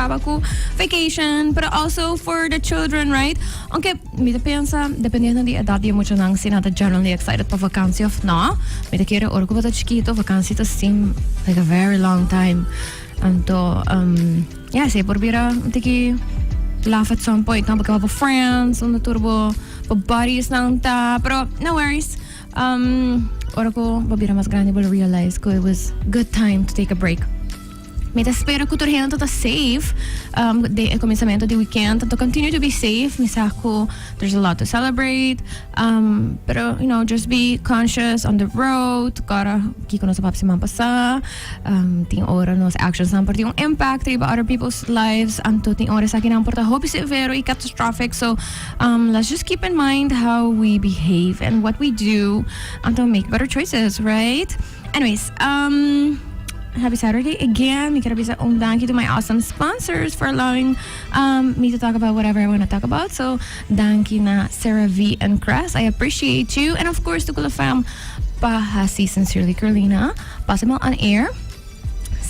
caba cu vacation, but also for the children, right? Aunke mi ta pensa, dependiendo di edad di e muchanan, si nan ta generally excited pa vakantie of no. Mi ta kere ora cu bo ta chikito, vakantie ta seem like a very long time. Anto, yeah, esey por bira un tiki laf at some point, no? Porque bo friends, unda tur bo buddies nan ta, pero no worries. Ora cu bo bira mas grandi bo lo realize cu it was good time to take a break. Mi ta spera cu tur hende ta safe den e cuminsamentu di weekend. To continue to be safe. Mi sa cu there's a lot to celebrate. Pero, just be conscious on the road. Kora kiko nos a papia siman pasa. Tin ora nos actions nan por tin un impact riba other people's lives. Anto tin ora esakinan por ta hopi severo y catastrophic. So, let's just keep in mind how we behave and what we do. Anto make better choices, right? Anyways, happy Saturday again. Mi quiero bisa un danki to my awesome sponsors for allowing me to talk about whatever I want to talk about. So, danki na Sarah V and Crest. I appreciate you. And of course, to Kula Fam pa hasi Sincerely Carolina possible on air.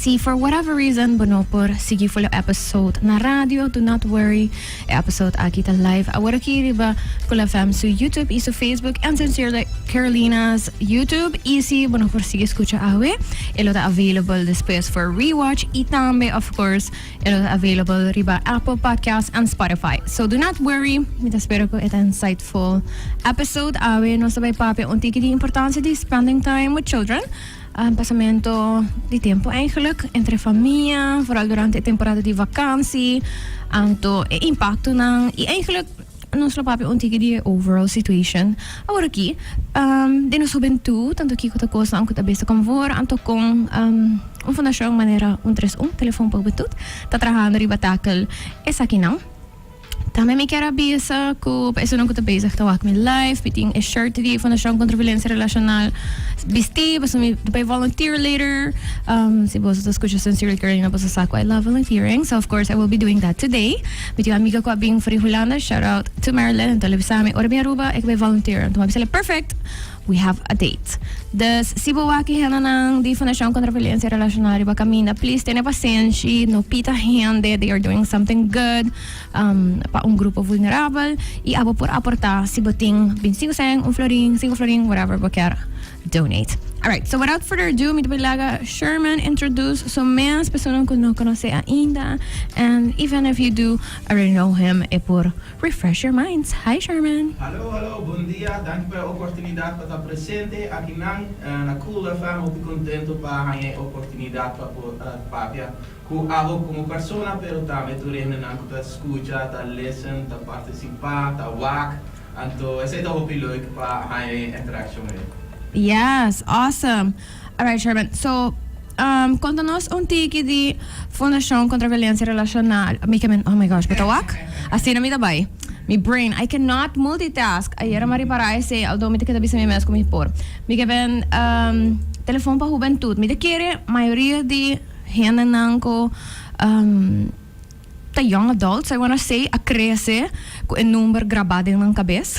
Si for whatever reason bo no por sigui follow episode na radio, do not worry. E episode aki ta live awor aki riba Kula FM su YouTube y su Facebook and Sincerely Carolina's YouTube. Y si bo no por sigui escucha awe, e lo ta available despues for rewatch y tambe of course e lo ta available riba Apple Podcasts and Spotify. So do not worry, mi ta spera cu e ta insightful episode. Awe nos ta bay papia un tiki di importancia di spending time with children. Pasamento di tempo eigenlijk entre famia, vooral durante e temporada di vakantie. Anto e impactonan y eigenlijk nos lo papia un tiki di e overall situation. Awor aki, den nos hubentud, tanto kiko ta cosnan cu ta besta con voor, anto con un fundacion manera 131, Telefon pa Hubentud, ta trahando riba takel esakinan. Tambe mi kier a bisa ku pa esunnan ku ta bezig ta wak mi live, mi tin e shirt di Fundashon Kontra Violensia Relashonal bisti, pasobra mi ta bai volunteer later. Si boso ta skucha Sincerely Carolina boso sa ku I love volunteering, so of course I will be doing that today. Mi tin un amiga ku a bin for di Hulanda, shout out to Marilyn, anto el a bisa mi ora mi Aruba e ku bai volunteer, anto mi a bisa'le perfect. We have a date. Dus, si bo wak e hendenan di Fundashon Kontra Violensia Relashonal riba kaminda, please tene pasenshi, no pita hende, they are doing something good pa un grupo vulnerabel i abo por aportá si bo tin 25 sèn, un florin, sinku florin, whatever bo kier donate. Alright, so without further ado mi ta bai laga Sherman introduce su mes, personanan ku no konosé ainda, and even if you do already know him, e por refresh your minds. Hi Sherman. Hallo hallo bon dia danki pa e oportunidat pa ta presente akinan na Cool FM hopi kontento pa haña e oportunidat pa por papia ku abo komo persona pero tambe tur hendenan ku ta skucha ta listen ta partisipá ta wak anto esei ta hopi leuk pa haña e interakshon ei. Yes awesome alright Sherman so konta nos un tiki di Fundashon Kontra Violensia Relashonal mi ke men oh my gosh bo ta wak asina mi ta bai mi brain I cannot multitask ayera mi a ripara esei aldo mi ta keda bisa mi mes ku mi por mi ke ben telefon pa hubentut mi ta kere mayoria di hendenan ku Ta young adults, I wanna say, a crece cu e number graba den nan cabes.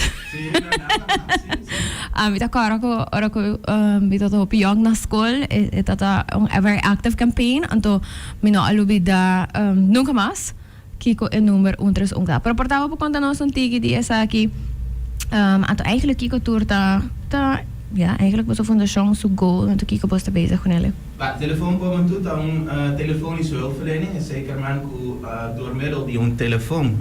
Mi ta acorda cu ora cu mi tabata hopi young na school, e tabata un very active campaign, anto mi no a lubida nunca mas kico e number un tres un ta. Pero por tabata por conta nos un tiki di esaki, anto eigenlijk kico tur ta, ta, ya, eigenlijk boso fundacion su goal, anto kico boso ta bezig cu nele. Ba, Telefon pa Hubentud ta un telefonische hulpverlening, esei kerman ku door middel di un telefon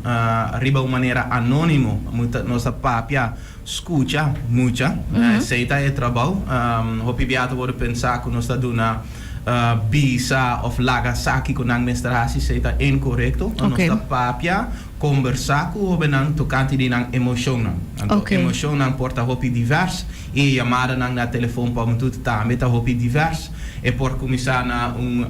riba un manera anonimo nos ta papia, skucha mucha, esei ta e trabou. Hopi bia ta wòrdu pensá ku nos ta duna bisa òf laga sa kiko nan mester hasi, esei ta inkorekto. Nos ta papia, kombersá ku hóbennan tokante di nan emoshonnan. Anto emoshonnan por ta hopi divers i e yamadanan na telefon pa hubentud tambe ta hopi divers. E por kuminsá na un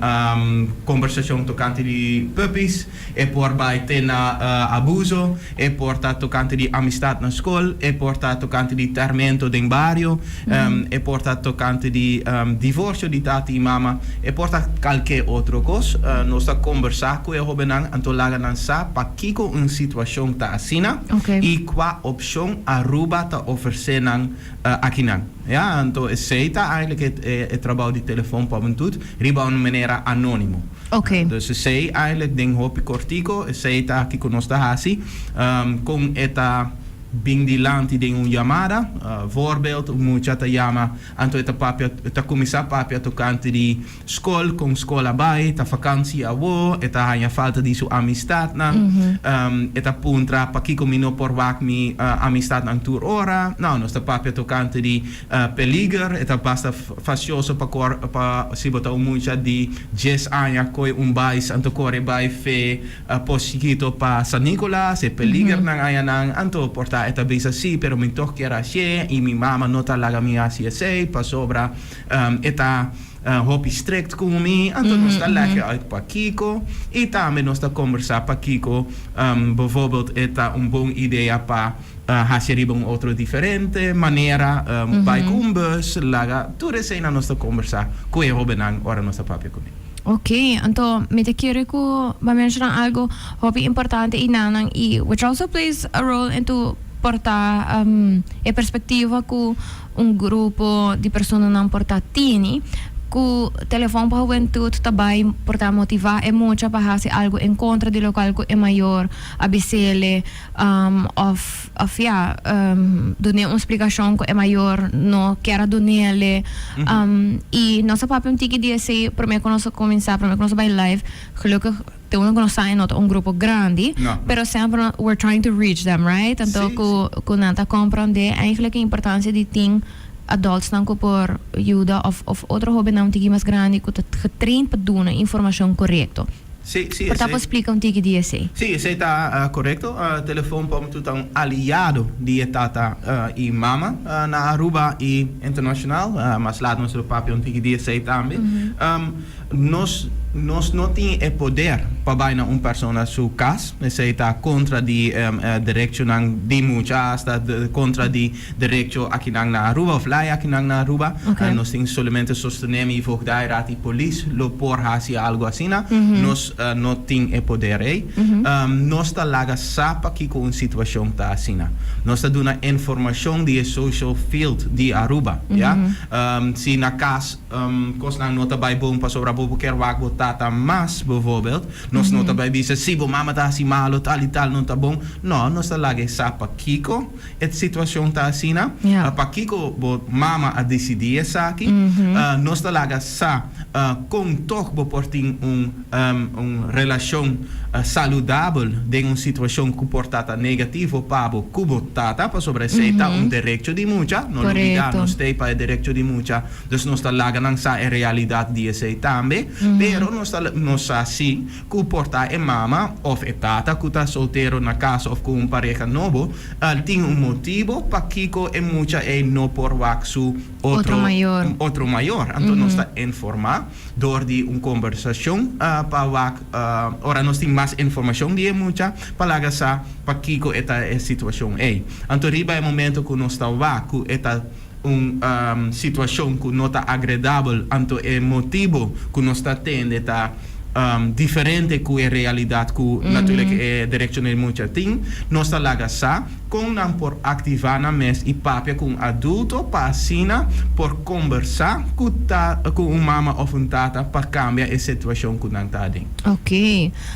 kombersashon tokante di puppies, e por bai te na abuso, e por ta tokante di amistat na skol, e por ta tokante di tèrmento den bario, e por ta tokante di divorsio di tata i mama, e por ta kalke otro kos. Nos ta kombersá ku e hóbennan anto laga nan sa pakiko un. un situacion ta asina y cua opcion Aruba ta ofrece nan akinan. Ja, anto esey ta eigenlijk e trabou di Telefon pa Hubentud riba un manera anonimo. Dus esey eigenlijk den hopi cortico esey ta kico nos ta haci con e ta bin dilanti den un yamada. Voorbeeld, un mucha ta yama anto e ta papia e ta cuminsa papia tocante di Skol, kon skol a bai, ta vakansi awo, e ta haña falta di su amistatnan, e ta puntra pakiko mi no por wak mi amistatnan tur ora. No, nos ta papia tokante di peliger, e ta basta fasioso pa kor pa si bo ta un mucha di djes aña koe un bais anto kore bai fe pos chikito pa San Nicolas, e peligernan añanan, anto por ta e ta bisa si, pero mi tog kier hacié y mi mama no ta laga mi haci esey pasobra e ta Hopi strict ku mi, anto nos ta lèg uit pakiko i tambe nos ta kombersá pakiko bijvoorbeeld e ta un bon idea pa hasi riba un otro diferente manera, bai ku un bus, laga tur eseinan nos ta kombersá ku e hóbennan ora nos ta papia kuné. Ok, anto mi ta kere ku bo a menshoná algu hopi importante i nannan i which also plays a role into por ta e perspektiva ku Un grupo di personanan por ta tini ku telefòn pa hubentut ta bai por ta motivá e mucha pa hasi algu en kontra di lokual ku e mayor a bis'ele òf òf ya dun'é un splikashon ku e mayor no kier a dun'ele. I nos a papia un tiki di esei promé ku nos a kuminsá, promé ku nos a bai live. Gelukkig Te uno ku nos sa e no ta un grupo grandi, pero semper we're trying to reach them, right? Anto ku ku nan ta komprondé eigenlijk e importansia di tin adultsnan ku por yuda òf òf otro hóbennan un tiki mas grandi ku ta getraind pa duna informashon korekto. Sí, sí, Por ta por esei. splika un tiki di esei? Sí, esei ta korekto. Telefon pa tu ta un aliado di e tata i mama na Aruba i internashonal. Mas laat nos lo papia un tiki di esei tambe. Nos nos no tin e poder pa bai na un persona su cas, esey ta contra di derechonan di mucha, hasta contra di derecho akinan na Aruba of ley akinan na Aruba. Nos tin solamente sostene mi voogdijraad y polis lo por haci algo asina. Nos no tin e poder ey. Nos ta laga sa pakico un situacion ta asina. Nos ta duna informacion di e social field di Aruba, ya. Si na cas. Kosnan no ta bai bon pasobra bo bo kier wak bo tata mas, bijvoorbeeld. Nos no ta bai bisa, si bo mama ta hasi malo, tal i tal no ta bon. No, nos ta laga e sa pakiko e situacion ta asina, pakiko bo mama a dicidi esaki. Nos ta laga sa con tog bo por tin un un relacion saludabel den un situacion cu por ta ta negativo pa bo cu bo tata, pasobra esey ta un derecho di mucha. No lubida, nos t'ey pa e derecho di mucha. Dus nos ta laga nan sa e realidat di esei tambe, pero nos ta nos sa si ku por ta e mama òf e tata ku ta soltero na kas òf ku un pareha nobo tin un motibo pakiko e mucha ei no por wak su otro otro mayor. Anto nos ta informá dor di un kombersashon pa wak ora nos tin mas informashon di e mucha pa laga sa pakiko e ta e situashon ei. Anto riba e momento ku nos ta wak ku e ta un situacion cu no ta agredabel, anto e motibo cu nos ta tende ta diferente cu e realidad cu natuurlijk e derechonan di mucha tin, nos ta laga sa con nan por activa nan mes y papia cu un adulto pa asina por combersa cu ta cu un mama of un tata pa cambia e situacion cu nan ta aden. Ok,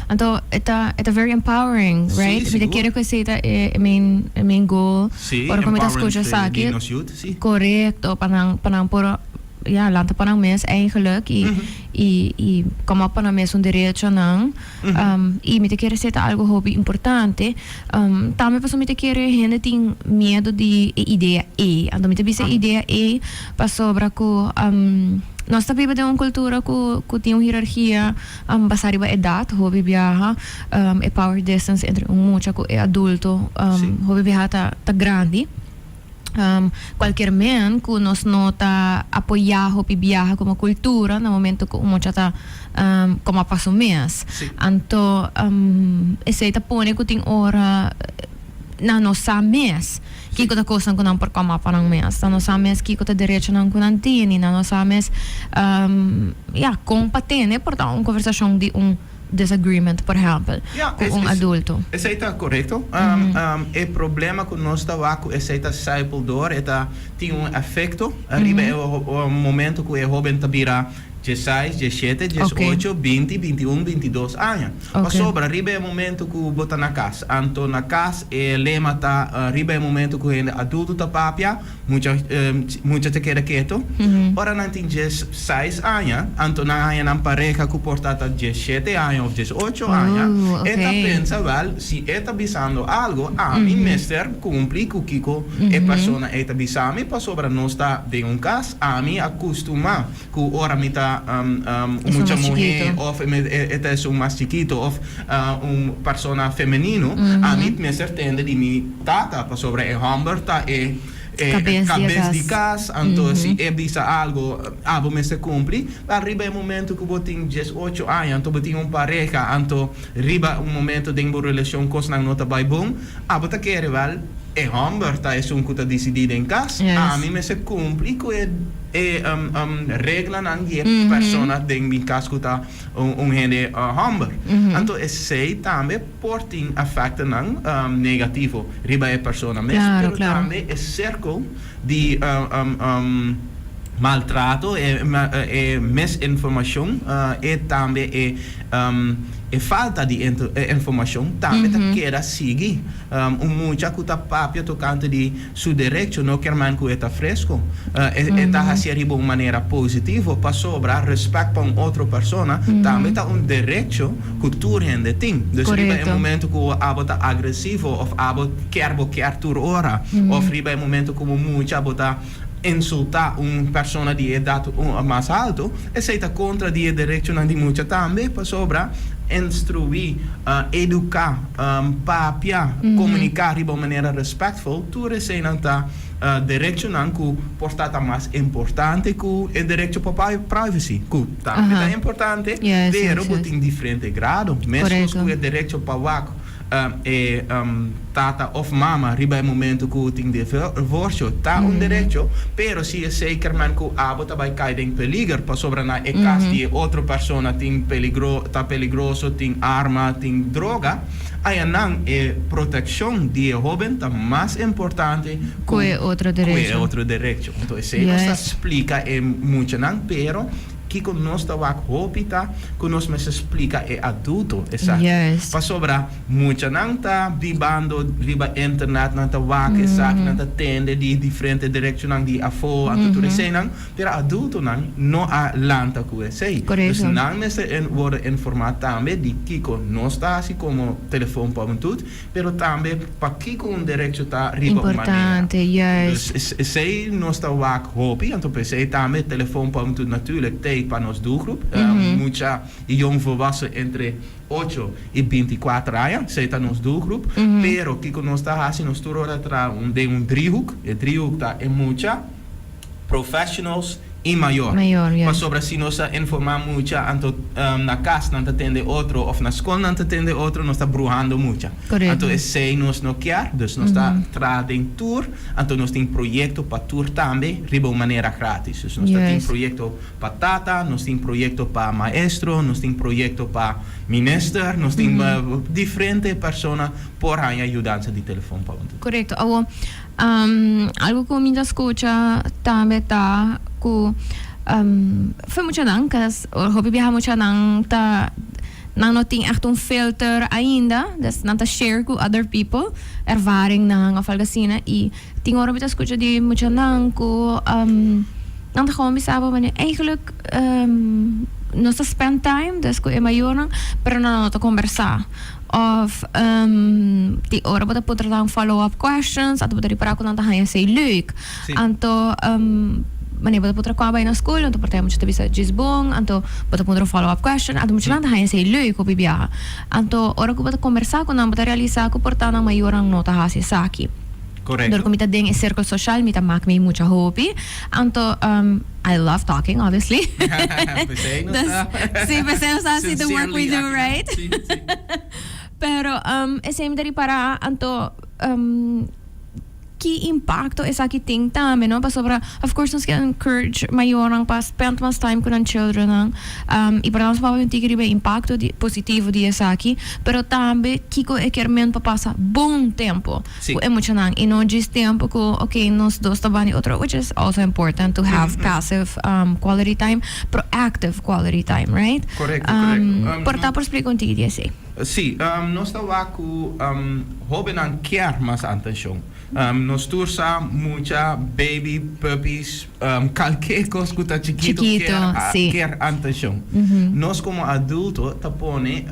anto e ta e ta very empowering, right? Sí, Mi ta sigur. kere cu esey ta e main e main goal. Sí, Ora ku mi ta empowerment skucha di esaki, nos youth, sí. korekto, pa nan pa nan por ya lanta pa nan mes eigenlijk i i i kom op pa nan mes un derechonan. I mi ta kere esei ta algu hopi importante. Tambe pasobra mi ta kere hende tin miedu di e idea ei. Anto mi ta bisa e idea ei pasobra ku nos ta biba den un kultura ku ku tin un hierarkia Basá riba edat, hopi biaha e power distance entre un mucha ku e adulto hopi biaha ta ta grandi. Kualkier men ku nos no ta apoyá hopi biaha komo kultura na momento ku un mucha ta koma pa su mes. Anto esei ta pone ku tin ora nan no sa mes kiko ta kosnan ku nan por koma pa nan mes. Nan no sa mes kiko ta derechonan ku nan tini, nan no sa mes ya kon pa tene por ta un konversashon di un. disagreement, por ehempel, cu un adulto. Esey ta corecto. E problema cu nos ta wak cu esey ta sijpel door, e ta tin un efecto riba e momento cu e hoben ta bira 16, 17, 18, 20, 21, 22 aña. Pasobra riba e momento cu bo ta na cas, anto na cas e lema ta riba e momento cu hende adulto ta papia, Mucha mucha ta keda keto. Ora nan tin 16 aña, anto nan haña nan pareha ku por ta ta 17 aña òf 18 aña, e ta pensa, wèl, si e ta bisando algu, ami mester kumpli ku kiko e persona ei ta bisa mi, pasobra nos ta den un kas, ami a kustumá ku ora mi ta un mucha muhé òf e ta esun mas chikitu òf un persona femenino, ami mester tende di mi tata pasobra e hòmber ta e kabes di kas, anto si e bisa algu abo mester kumpli. Pero riba e momento ku bo tin 18 aña anto bo tin un pareha, anto riba un momento den bo relashon kosnan no ta bai bon, abo ta kere wèl e hòmber ta esun ku ta disidí den kas, ami mester kumpli ku e E reglanan di e persona den mi kas ku ta un hende hòmber. Anto esei tambe por tin efektonan negativo riba e persona mes, pero tambe e sirkel di maltrato, e misinformashon e tambe e e falta di informashon tambe ta keda sigui. Un mucha ku ta papia tokante di Su derecho no kerman ku e ta fresco. E ta hacié riba un manera positivo pasobra respect pa un otro persona tambe ta un derecho ku tur hende tin. Dus riba e momento ku abo ta agresivo of abo kier bo kier tur ora of riba e momento ku bo mucha bo ta insulta un persona di edat mas alto, esei ta kontra di e derechonan di mucha tambe pasobra instruí, eduká, papia, komuniká riba un manera respectful, tur eseinan ta derechonan ku por ta ta mas importante ku e derecho pa privacy, ku tambe ta importante, pero bo tin diferente grado. Meskos ku e derecho pa wak e tata òf mama riba e momento ku tin divorsio ta un derecho, pero si esei kermen ku abo ta bai kai den peliger pasobra na e kas di e otro persona tin peligro, ta peligroso, tin arma, tin droga, ayanan e protekshon di e hóben ta mas importante ku e otro derecho. Enton esei nos ta splika e muchanan, pero. Kiko nos ta wak hopi ta ku nos mester splika e adulto esaki. Pasobra muchanan ta bibando riba internet, nan ta wak esaki, nan ta tende di diferente derechonan di afó, anto tur eseinan, pero adultonan no a lanta ku esei. Dus nan mester wòrdu informá tambe di kiko nos ta hasi komo Telefon pa Hubentud, Pero tambe pakiko un derecho ta riba un manera. Dus esei nos ta wak hopi, anto p'esei tambe telefon pa un natuurlijk t'ei pa nos doelgroep, mucha i jong volwassen entre 8 i 24 aña, esei ta nos doelgroep. Pero kiko nos ta hasi, nos tur ora traha den un driehoek, e driehoek ta e mucha, professionals i mayor. Pasobra si nos a informá mucha anto na kas nan ta tende otro òf na skol nan ta tende otro, nos ta bruhando mucha. Anto esei nos no kier, dus nos ta traha den tur, anto nos tin proyekto pa tur tambe riba un manera gratis. Dus nos ta tin proyekto pa tata, nos tin proyekto pa maestro, nos tin proyekto pa minister, nos tin diferente persona por haña yudansa di Telefon pa Hubentud. Korekto. Awor, Algo ku mi ta skucha tambe ta ku for muchanan, kas hopi biaha muchanan ta nan no tin ègt un filter ainda, dus nan ta share ku other people ervaringnan òf algo asina i tin ora mi ta skucha di muchanan ku nan ta gewoon bisa bo manera eigenlijk nos ta spend time dus ku e mayornan pero nan no ta kombersá. Of tin ora bo ta puntra nan follow up questions, anto bo ta ripara ku nan ta haña esei leuk. Anto manera bo ta puntra kua bai na skol, anto por ta mucha ta bisa djis bon, anto bo ta puntra un follow up question, anto muchanan ta haña esei leuk hopi biaha. Anto ora ku bo ta kombersá ku nan bo ta realisá ku por ta nan mayornan no ta hasi esaki. Dor ku mi ta den e sirkel soshal mi ta mak mi mucha hopi, anto I love talking obviously. P'esei nos ta. Sí, p'esei nos ta hasi the work we do, right? Sí, sí. Pero esei mi ta ripará, anto. Ki impacto esaki tin tambe, no? Pasobra, of course, nos kier encourage mayornan pa spend mas time cu nan childrennan, y por nos papia un tiki riba e impacto di positivo di esaki, pero tambe kico e kier men pa pasa bon tempo cu e muchanan y no djis tempo cu, ok, nos dos ta bani otro, which is also important to have passive quality time, pero active quality time, right? Correcto, correcto. Por ta por splica un tiki di esey? Sí, nos ta wak ku hóbennan kier mas atenshon. Nos tur sa mucha baby, puppies, kalke kos ku ta chikitu kier atenshon. Nos komo adulto ta pone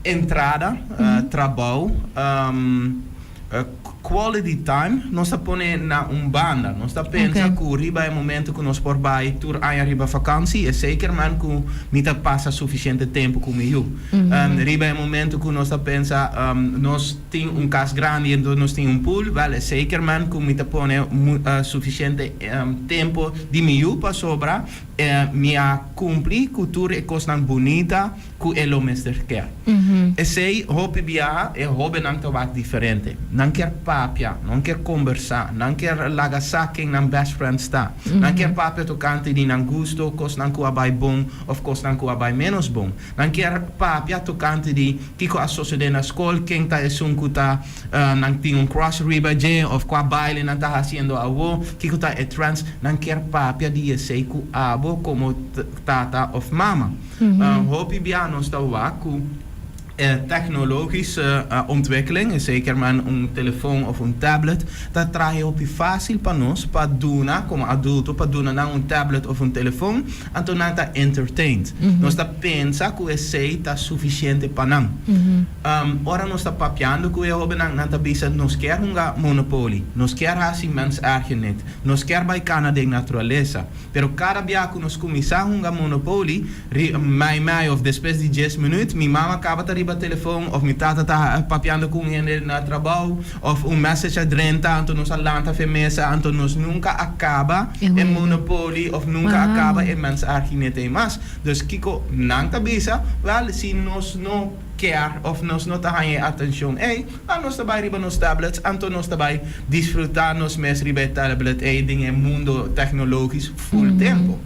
entrada, trabou, Quality time nos ta pone na un banda. Nos ta pensa ku riba e momento ku nos por bai tur aña riba vakansi, e zeker man ku mi ta pasa sufisiente tempu ku mi yu. Riba e momento ku nos ta pensa nos tin un kas grandi enton nos tin un pool, wèl e zeker man ku mi ta pone sufisiente tempu di mi yu pasobra mi a kumpli ku tur e kosnan bunita ku e lo mester kier. Esei hopi biaha e hóbennan ta wak diferente. Nan kier papia, nan kier kombersá, nan kier laga sa ken nan best friends ta. Nan kier papia tokante di nan gusto, kosnan ku a bai bon òf kosnan ku a bai ménos bon. Nan kier papia tokante di kiko a sosodé na skol, ken ta esun ku ta nan tin un crush riba dje òf kua baile nan ta hasiendo awo, kiko ta e trends. Nan kier papia di esei ku abo komo tata òf mama. Hopi bia nos ta wak ku e teknologische ontwikkeling, esei kier men un telefon of un tablet, ta traha hopi fásil pa nos pa duna komo adulto pa duna nan un tablet of un telefon, anto nan ta entertained. Nos ta pensa ku esei ta sufisiente pa nan. Ora nos ta papiando ku e hóbennan, nan ta bisa nos kier hunga Monopoly, nos kier hasi mens ergernet, nos kier bai kana den naturalesa. Pero kada bia ku nos kuminsá hunga Monopoly, ri mei mei òf despues di dies minüt, mi mama kaba ta riba telefon òf mi tata ta papiando ku un hende na trabou òf un message a drenta, anto nos a lanta fe mesa, anto nos nunka a kaba e Monopoly òf nunka a kaba e mens arginete mas. Dus kiko nan ta bisa? Wèl, si nos no kier òf nos no ta haña e atenshon ei, A nos ta bai riba nos tablets, anto nos ta bai disfrutá nos mes riba e tablet ei den e mundo tecnologisch full tempo.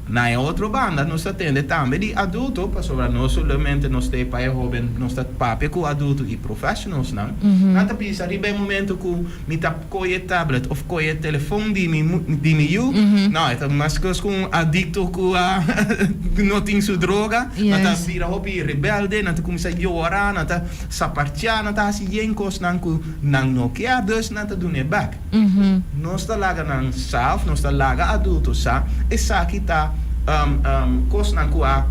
Na e otro banda nos ta tende tambe di adulto, pasobra no solamente nos ta e pa e hoben, nos ta papia cu adulto y professionalsnan, nan ta bisa riba e momento cu mi ta coy e tablet of coy e telefon di mi di mi yu, no, e ta mas cos cu un adicto cu a no tin su droga, nan ta bira hopi rebelde, nan ta cuminsa yora, nan ta. Sapartiá, nan ta hasi yen kosnan ku nan no kier, dus nan ta dun'é bèk. Nos ta laga nan sa òf nos ta laga adulto sa, esaki ta kosnan ku a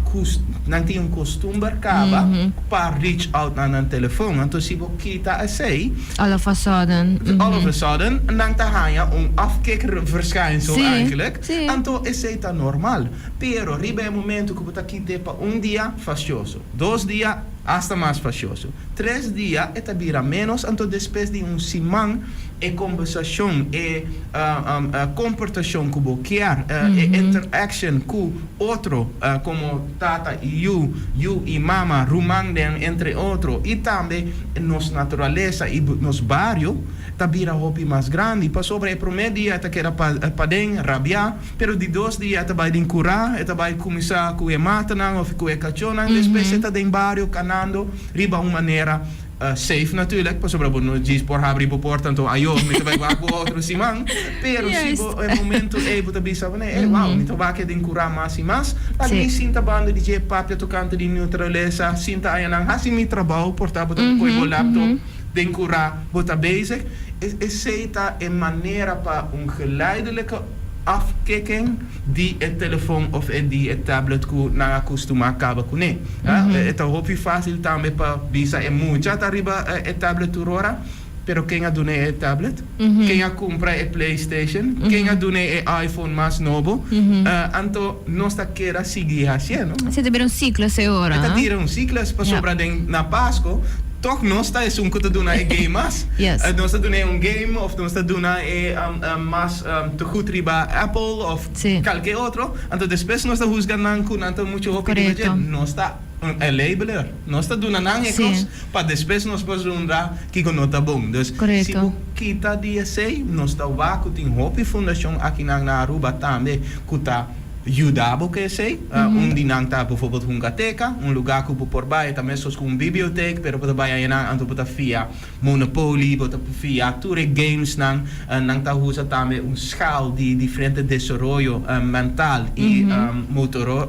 nan tin un kostumber kaba pa reach out na nan telefon. Anto si bo kita esei, All of a sudden. all of a sudden nan ta haña un afkikverschijnsel eigenlijk. Anto esei ta normal. Pero riba e momento ku bo ta kit'é pa un dia, fastioso. Dos dia. Asta mas fashioso. Tres dia e ta bira ménos, anto despues di un siman e kombersashon, e komportashon ku bo kier, e interaction ku otro komo tata i yu, yu i mama, ruman den entre otro, i tambe nos naturalesa i nos bario ta bira hopi mas grandi. Pasobra e promé dia e ta keda paden, rabiá. Pero di dos dia e ta bai den kurá, e ta bai kuminsá ku e matanan òf ku e kachónan, despues e ta den bario kanando riba un manera safe natuurlijk, pasobra bo no djis por habri bo porta anto ayo mi ta bai wak bo otro siman, pero si bo e momento ei bo ta bisa bo ey wow mi ta wak e den kurá mas i mas, laga mi sinta banda di dje papia tokante di neutralesa, sinta ayanan hasi mi trabou por ta bo ta koe bo laptop den kurá bo ta bezig, esei ta e manera pa un geleidelijke. Afkikking di e telefon of e di e tablet ku nan a kustumá kaba kuné. E ta hopi fásil tambe pa bisa e mucha ta riba e tablet tur ora, pero ken a dun'é e tablet? Ken a kumpra e PlayStation? Ken a dun'é e iPhone mas nobo? Anto nos ta keda sigui hasié, no? Si ta bira un siklo esei ora. E ta bira un siklo pasobra den na Pasko Toch nos ta esun ku ta duna e game mas. Nos ta duna e un game of nos ta duna e mas tegoed riba Apple of kalke otro. Anto despues nos ta husga nan ku nan ta muchu hopi riba dje. Nos ta. Un labeler. Nos ta duna nan e kos pa despues nos por zundra kiko no ta bon. Dus si bo kita di esei, nos ta wak ku tin hopi fundashon akinan na Aruba tambe ku ta yuda bo ku esei. Un di nan ta bijvoorbeeld Hungateka, un lugá ku bo por bai, ta meskos ku un bibliotek, pero bo ta bai ayanan anto bo ta fia Monopoly, bo ta fia tur e gamesnan. Nan ta usa tambe un schaal di diferente desaroyo mental i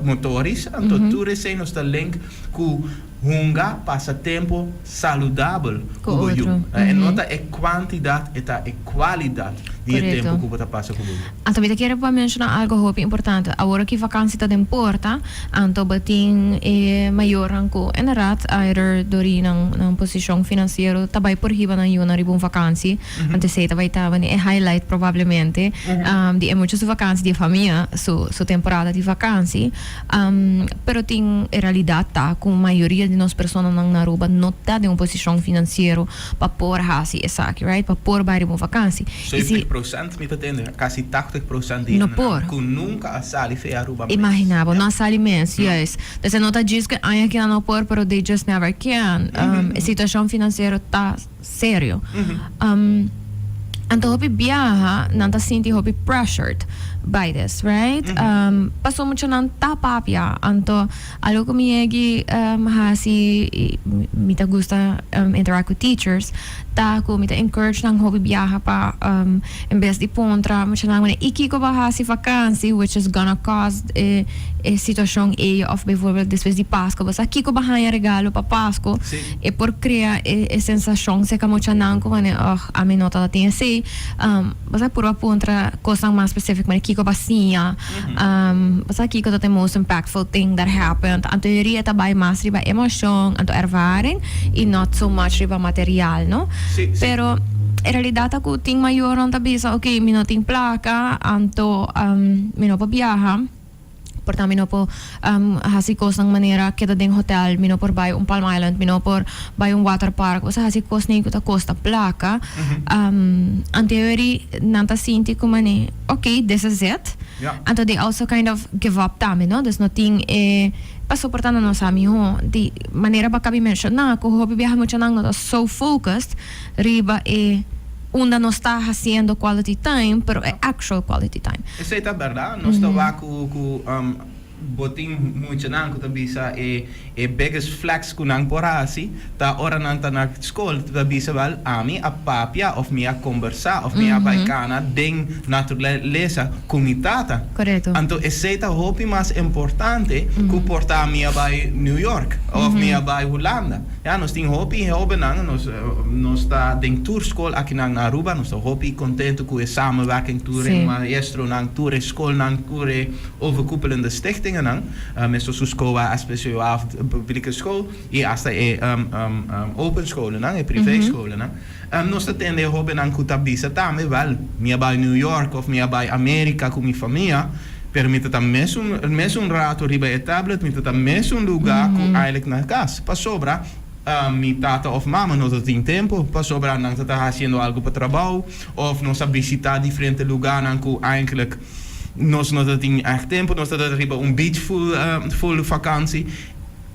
motoris. Anto tur esei nos ta link ku hunga, pasa tempu saludabel ku bo yu. E no ta e kuantidat, e ta e kualidat di e tempu ku bo ta pasa ku bo yu. Anto mi ta kere pa menshoná algu hopi importante. Awor ki vakansi ta den porta, anto bo tin e mayornan ku inderdaad either dor di nan nan posishon finansiero ta bai por hiba nan yunan riba un vakansi. Anto esei ta bai ta e highlight probablemente di e mucha su vakansi, di e famia su su temporada di vakansi. Pero tin e realidat ta ku mayoria di nos personanan na Aruba no ta den un posishon finansiero pa por hasi esaki, right? Pa por bai riba un vakansi. I si. 70% mi ta tende, kasi 80% di No hendenan por. ku nunka a sali fe Aruba mes. Imagina bo, Ja. no a sali mes, No. juist. Dus e no ta djis ku e aña aki nan no por, pero they just never can. E situashon finansiero ta serio. Anto hopi biaha nan ta sinti hopi pressured by this, right? Pasobra muchanan ta papia, anto Algo ku mi yegi hasi i mi ta gusta interact ku teachers ta ku mi ta encourage nan hopi biaha pa en bes di puntra muchanan manera i kiko bo a hasi vakansi which is gonna cause e e situacion ei of bijvoorbeeld despues di Pasco bo sa kiko bo a haña regalo pa Pasco e por crea e e sensacion cerca muchanan ku manera oh ami no tabata tin esei. Bo sa purba puntra kosnan mas specific manera kiko bo a siña. Bo sa kiko ta the most impactful thing that happened. Anto yori e ta bai mas riba emocion, anto ervaring y not so much riba material, no? Pero e realidad ta cu tin mayornan ta bisa, ok, mi no tin placa, anto mi no por biaha. Por ta mi no por haci cosnan manera keda den hotel, mi no por bay un Palm Island, mi no por bay un water park. Bo sa haci cosnan cu ta costa placa. Anto eri nan ta sinti cu mane, ok, this is it. Anto they also kind of give up tambe, no? Dus no tin e paso por ta nan no sa miho. Di manera bo a cabi menciona cu hopi biaha muchanan no ta so focused riba e unda nos ta haciendo quality time, pero e actual quality time. Esei ta berdad, nos ta wak cu bo tin muchanan cu ta bisa e e biggest flex cu nan por haci ta ora nan ta na scol ta bisa wel ami a papia of mi a combersa of mi a bay cana den naturalesa cu mi tata. Anto esei ta hopi mas importante cu por ta mi a bay New York of mi a bay Hulanda. Ya, nos tin hopi hobennan, nos nos ta den tur skol akinan na Aruba, nos ta hopi contento cu e samenwerking tur e maestronan, tur e skolnan, tur e overkoepelende stichtingennan, meestal su SCOA, SPCOA of publieke school y hasta e open scholennan, e privé scholennan. Nos ta tende e hobennan cu ta bisa tambe, wel, mi a bay New York of mi a bay America cu mi famia, pero mi ta ta mesun mesun rato riba e tablet, mi ta ta mesun luga cu eigenlijk na cas, pasobra mi tata of mama no ta tin tempo, pasobra nan ta ta haciendo algo pa trabao of nos a bishita diferente luganan cu eigenlijk nos no ta tin echt tempo, nos ta ta riba un beach full full vakantie.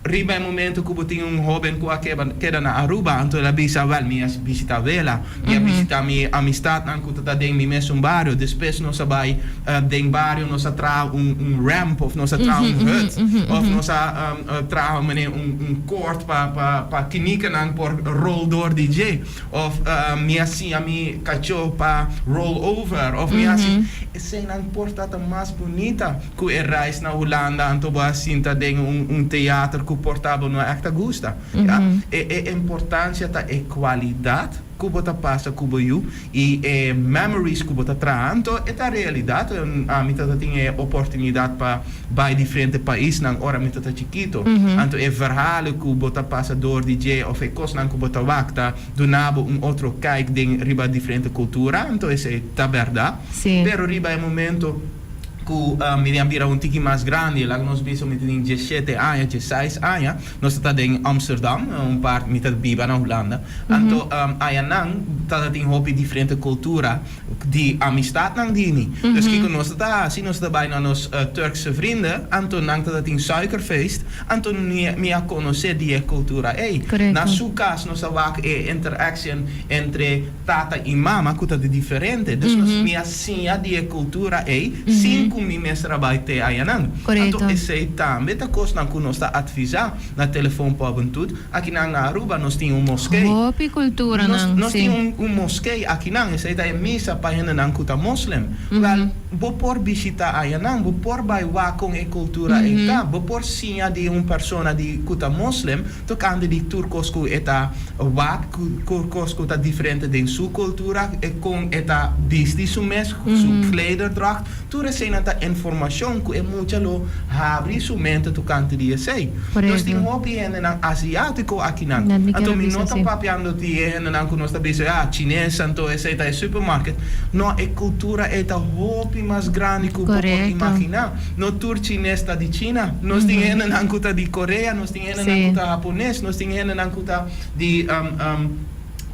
Riba e momento ku bo tin un hóben ku a keda na Aruba, anto el a bisa, Wèl, mi a bishitá wela, mi a bishitá mi amistatnan ku ta ta den mi mesun bario. Despues nos a bai den bario, nos a traha un ramp òf nos a traha un hut òf nos a traha manera un kort pa pa kinikanan por rol dor di dje. Òf mi a siña mi kachó pa roll over òf mi a hasi. Eseinan por ta ta mas bunita. Ku e reis na Hulanda anto bo a sinta den un teater ku por ta bo no ègt a gusta. Ya, e e importansia ta e kualidat ku bo ta pasa ku bo yu i e memories ku bo ta traha. Anto e ta realidat, ami ta ta tin e oportunidat pa bai diferente paisnan ora mi ta ta chikito. Anto e verhalen ku bo ta pasa dor di dje òf e kosnan ku bo ta wak ta duna bo un otro kijk den riba diferente kultura. Anto esei ta bèrdat. Pero riba e momento. Ku mi a bira un tiki mas grandi, laga nos bisa mi tin 17 aña, 16 aña, nos ta den Amsterdam, un par, mi ta biba na Hulanda. Anto, ayanan tabatin hopi diferente kultura di amistatnan di mi. Dus kiko nos ta hasi, nos ta bai na nos Turkse vrienden, anto nan tabatin suikerfeest, anto mi a konosé di e kultura ei. Na su kas nos a wak e interaction entre tata i mama ku ta di diferente. Dus nos mi a siña di e kultura ei, sin ku mi mester a bai te ayanan. Anto esei tambe ta kosnan ku nos ta advisá na Telefon pa Hubentud. Akinan na Aruba nos tin un moskee. Hopi kultura nan, Nos tin un moskee akinan, esei ta e misa pa hendenan ku ta moslim. Wèl, bo por bishitá ayanan, bo por bai wak kon e kultura ei ta, bo por siña di un persona di ku ta moslim tokante di tur kos ku e ta wak, tur kos ku ta diferente den su kultura, kon e ta bisti su mes, su klederdracht, tur eseinan ta informashon ku e mucha lo habri su mente tokante di esei. Nos tin hopi hendenan asiátiko akinan. Anto mi no ta papiando di e hendenan ku nos ta bisa, ah, chines, anto esei ta e supermarket. No, e kultura ei ta hopi mas grandi ku bo por imaginá. No tur chines ta di China. Nos tin hendenan ku ta di Korea, nos tin hendenan ku ta hapones, nos tin hendenan ku ta di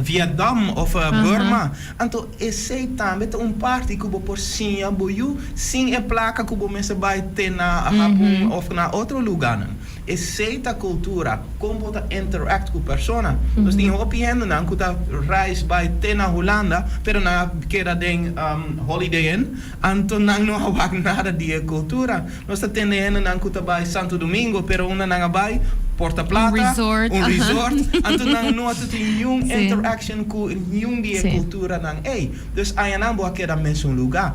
Vietnam òf Burma. Anto esei tambe ta un parti ku bo por siña bo yu sin e plaka ku bo mester bai te na Hapon òf na otro lugánan. Esei ta kultura, kon bo ta interact ku persona. Nos tin hopi hendenan ku ta reis bai te na Hulanda, pero nan a keda den Holiday Inn, anto nan no a wak nada di e kultura. Nos ta tende hendenan ku ta bai Santo Domingo, pero unda nan a bai? Puerto Plata, un resort, anto nan no a tin niun interaction ku niun di e kulturanan ei. Dus ayanan bo a keda mesun lugá.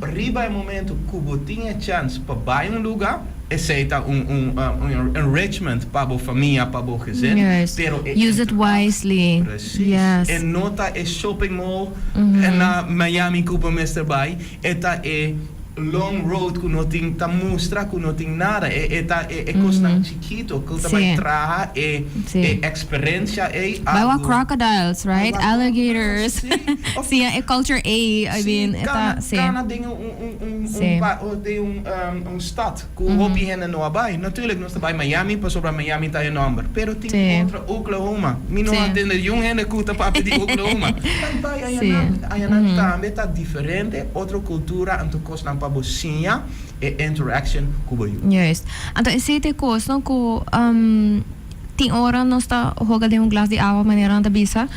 Riba e momento ku bo tin e chèns pa bai un lugá, esei ta un enrichment pa bo famia, pa bo gezin. Pero e Use it wisely. Precies. E no ta e shopping mall na Miami ku bo mester bai, e ta e long road ku no tin ta mustra ku no tin nada. E ta e kosnan chikito ku ta bai traha e eksperensia ei. Bai wak crocodiles, right? Alligators. Sí, e culture ei, I mean, e ta, sí. Kana den un stad ku hopi hende no a bai. Natuurlijk nos ta bai Miami pasobra Miami ta e nòmber. Pero tin otro, Oklahoma. Mi no a tende niun hende ku ta papia di Oklahoma. Nan bai ayanan. Ayanan tambe ta diferente, otro kultura, anto kosnan pa bo siña e interaction ku bo yu. Juist. Anto esei ta e kos, no, ku tin ora nos ta hoga den un glas di awa, manera nan ta bisa.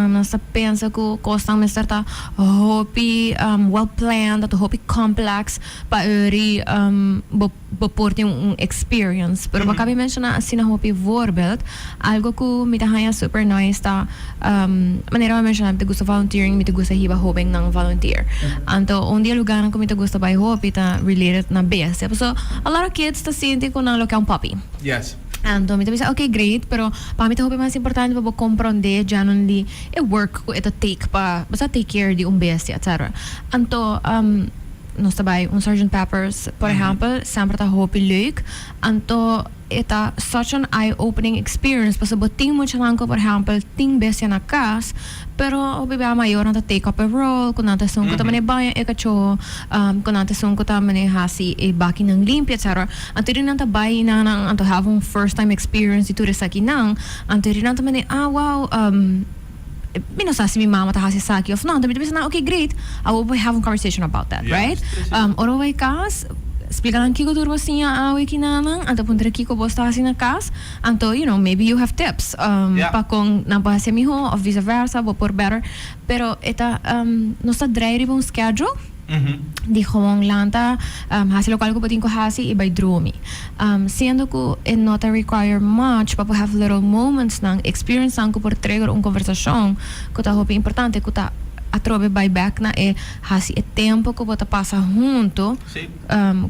Nos ta pensa ku kosnan mester ta hopi well planned, ta hopi complex pa uri bo bo por tin un experience. Pero bo kabi menshoná asina hopi voorbeeld. Algo ku mi ta haña super nice ta manera bo a menshoná mi ta gusta volunteering, mi ta gusta hiba hóbennan volunteer. Anto un di e lugánan ku mi ta gusta bai hopi ta related na bestia. Pasobra a lot of kids ta sinti ku nan lo ke un puppy. Anto mi ta bisa ok great, pero pa mi ta hopi mas importante pa bo komprondé genuinely e work ku e ta take pa bo sa take care di un bestia etcetera. Anto nos ta bai un Sergeant Peppers por ehèmpel semper ta hopi leuk. Anto e ta such an eye opening experience pasobra bo tin muchanan ku por ehèmpel tin bestia na kas pero hopi bia mayornan ta take up e role ku nan ta esun ku ta mane baña e kachó, ku nan ta esun ku ta mane hasi e bakinan limpia etcetera. Anto ri nan ta bai nan nan anto have un first time experience di tur esakinan anto ri nan ta mane, ah wow, mi no sa si mi mama ta hasi esaki of no. Anto mi ta bisa nan, okay great, awor bo have un conversation about that, right? Ora bo bai kas, splika nan kiko tur bo siña awe kinanan, anto puntra kiko bo sta hasi na kas, anto you know, maybe you have tips pa kon nan por hasi mihó of vice versa, bo por better. Pero e ta, nos ta drei riba un schedule di gewoon lanta, hasi lokual ku bo tin ku hasi i bai drumi. Siendo ku e no ta require much pa bo have little moments nan, experience nan ku por trigger un konversashon ku ta hopi importante ku ta atrobe bai bek na e hasi e tempo ku bo ta pasa huntu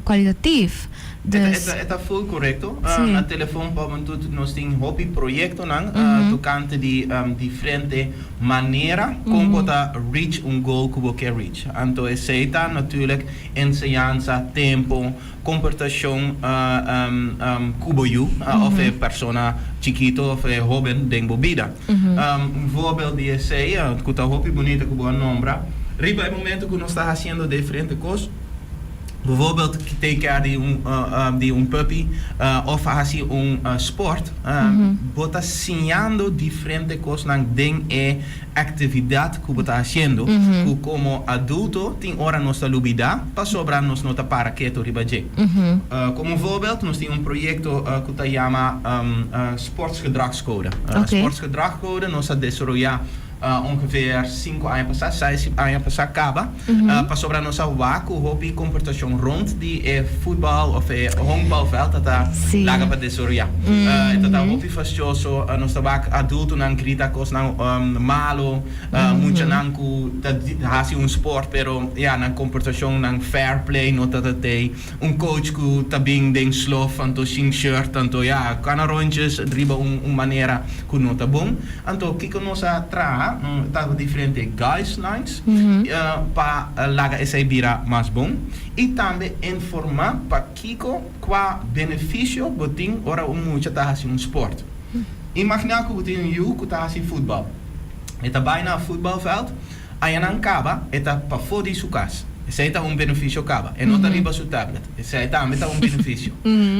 kwalitatief. Dus. E ta full korekto. Na Telefon pa Hubentud nos tin hopi proyektonan tokante di diferente manera kon bo ta reach un goal ku bo ke reach. Anto esei ta natuurlijk enseñansa, tempo, komportashon ku bo yu òf e persona chikito òf e hóben den bo bida. Un voorbeeld di esei ku ta hopi bunita ku bo a nombra, riba e momento ku nos ta hasiendo diferente kos. Bijvoorbeeld take care di un puppy of hasi un sport, bo ta siñando diferente cosnan den e actividad cu bo ta haciendo, cu como adulto tin ora nos ta lubida pasobra nos no ta para keto riba dje. Como voorbeeld, nos tin un proyecto cu ta yama Sportsgedragscode. Sportsgedragscode nos a desaroya ongeveer 5 aña pasa, 6 aña pasa caba, pasobra nos a wak cu hopi comportacion rond di e voetbal of e honkbalveld ta laga pa desaroya. Ta hopi fastioso, nos ta wak adultonan grita cosnan malo, muchanan cu ta hasi un sport, pero ja, nan comportacion, nan fair play no ta tey. Un coach cu ta bin den slof, anto sin shirt, anto ja, cana rondjes riba un manera cu no ta bon. Anto kiko nos a traha, ta diferente guidelines pa laga esey bira mas bon y tambe informa pa kiko cua beneficio bo tin ora un mucha ta hasi un sport. Imagina cu bo tin un yiu cu ta hasi voetbal. E ta bay na voetbalveld, ayanan caba, e ta pafo di su cas. Esey ta un beneficio caba. E no ta riba su tablet. Esey tambe ta un beneficio.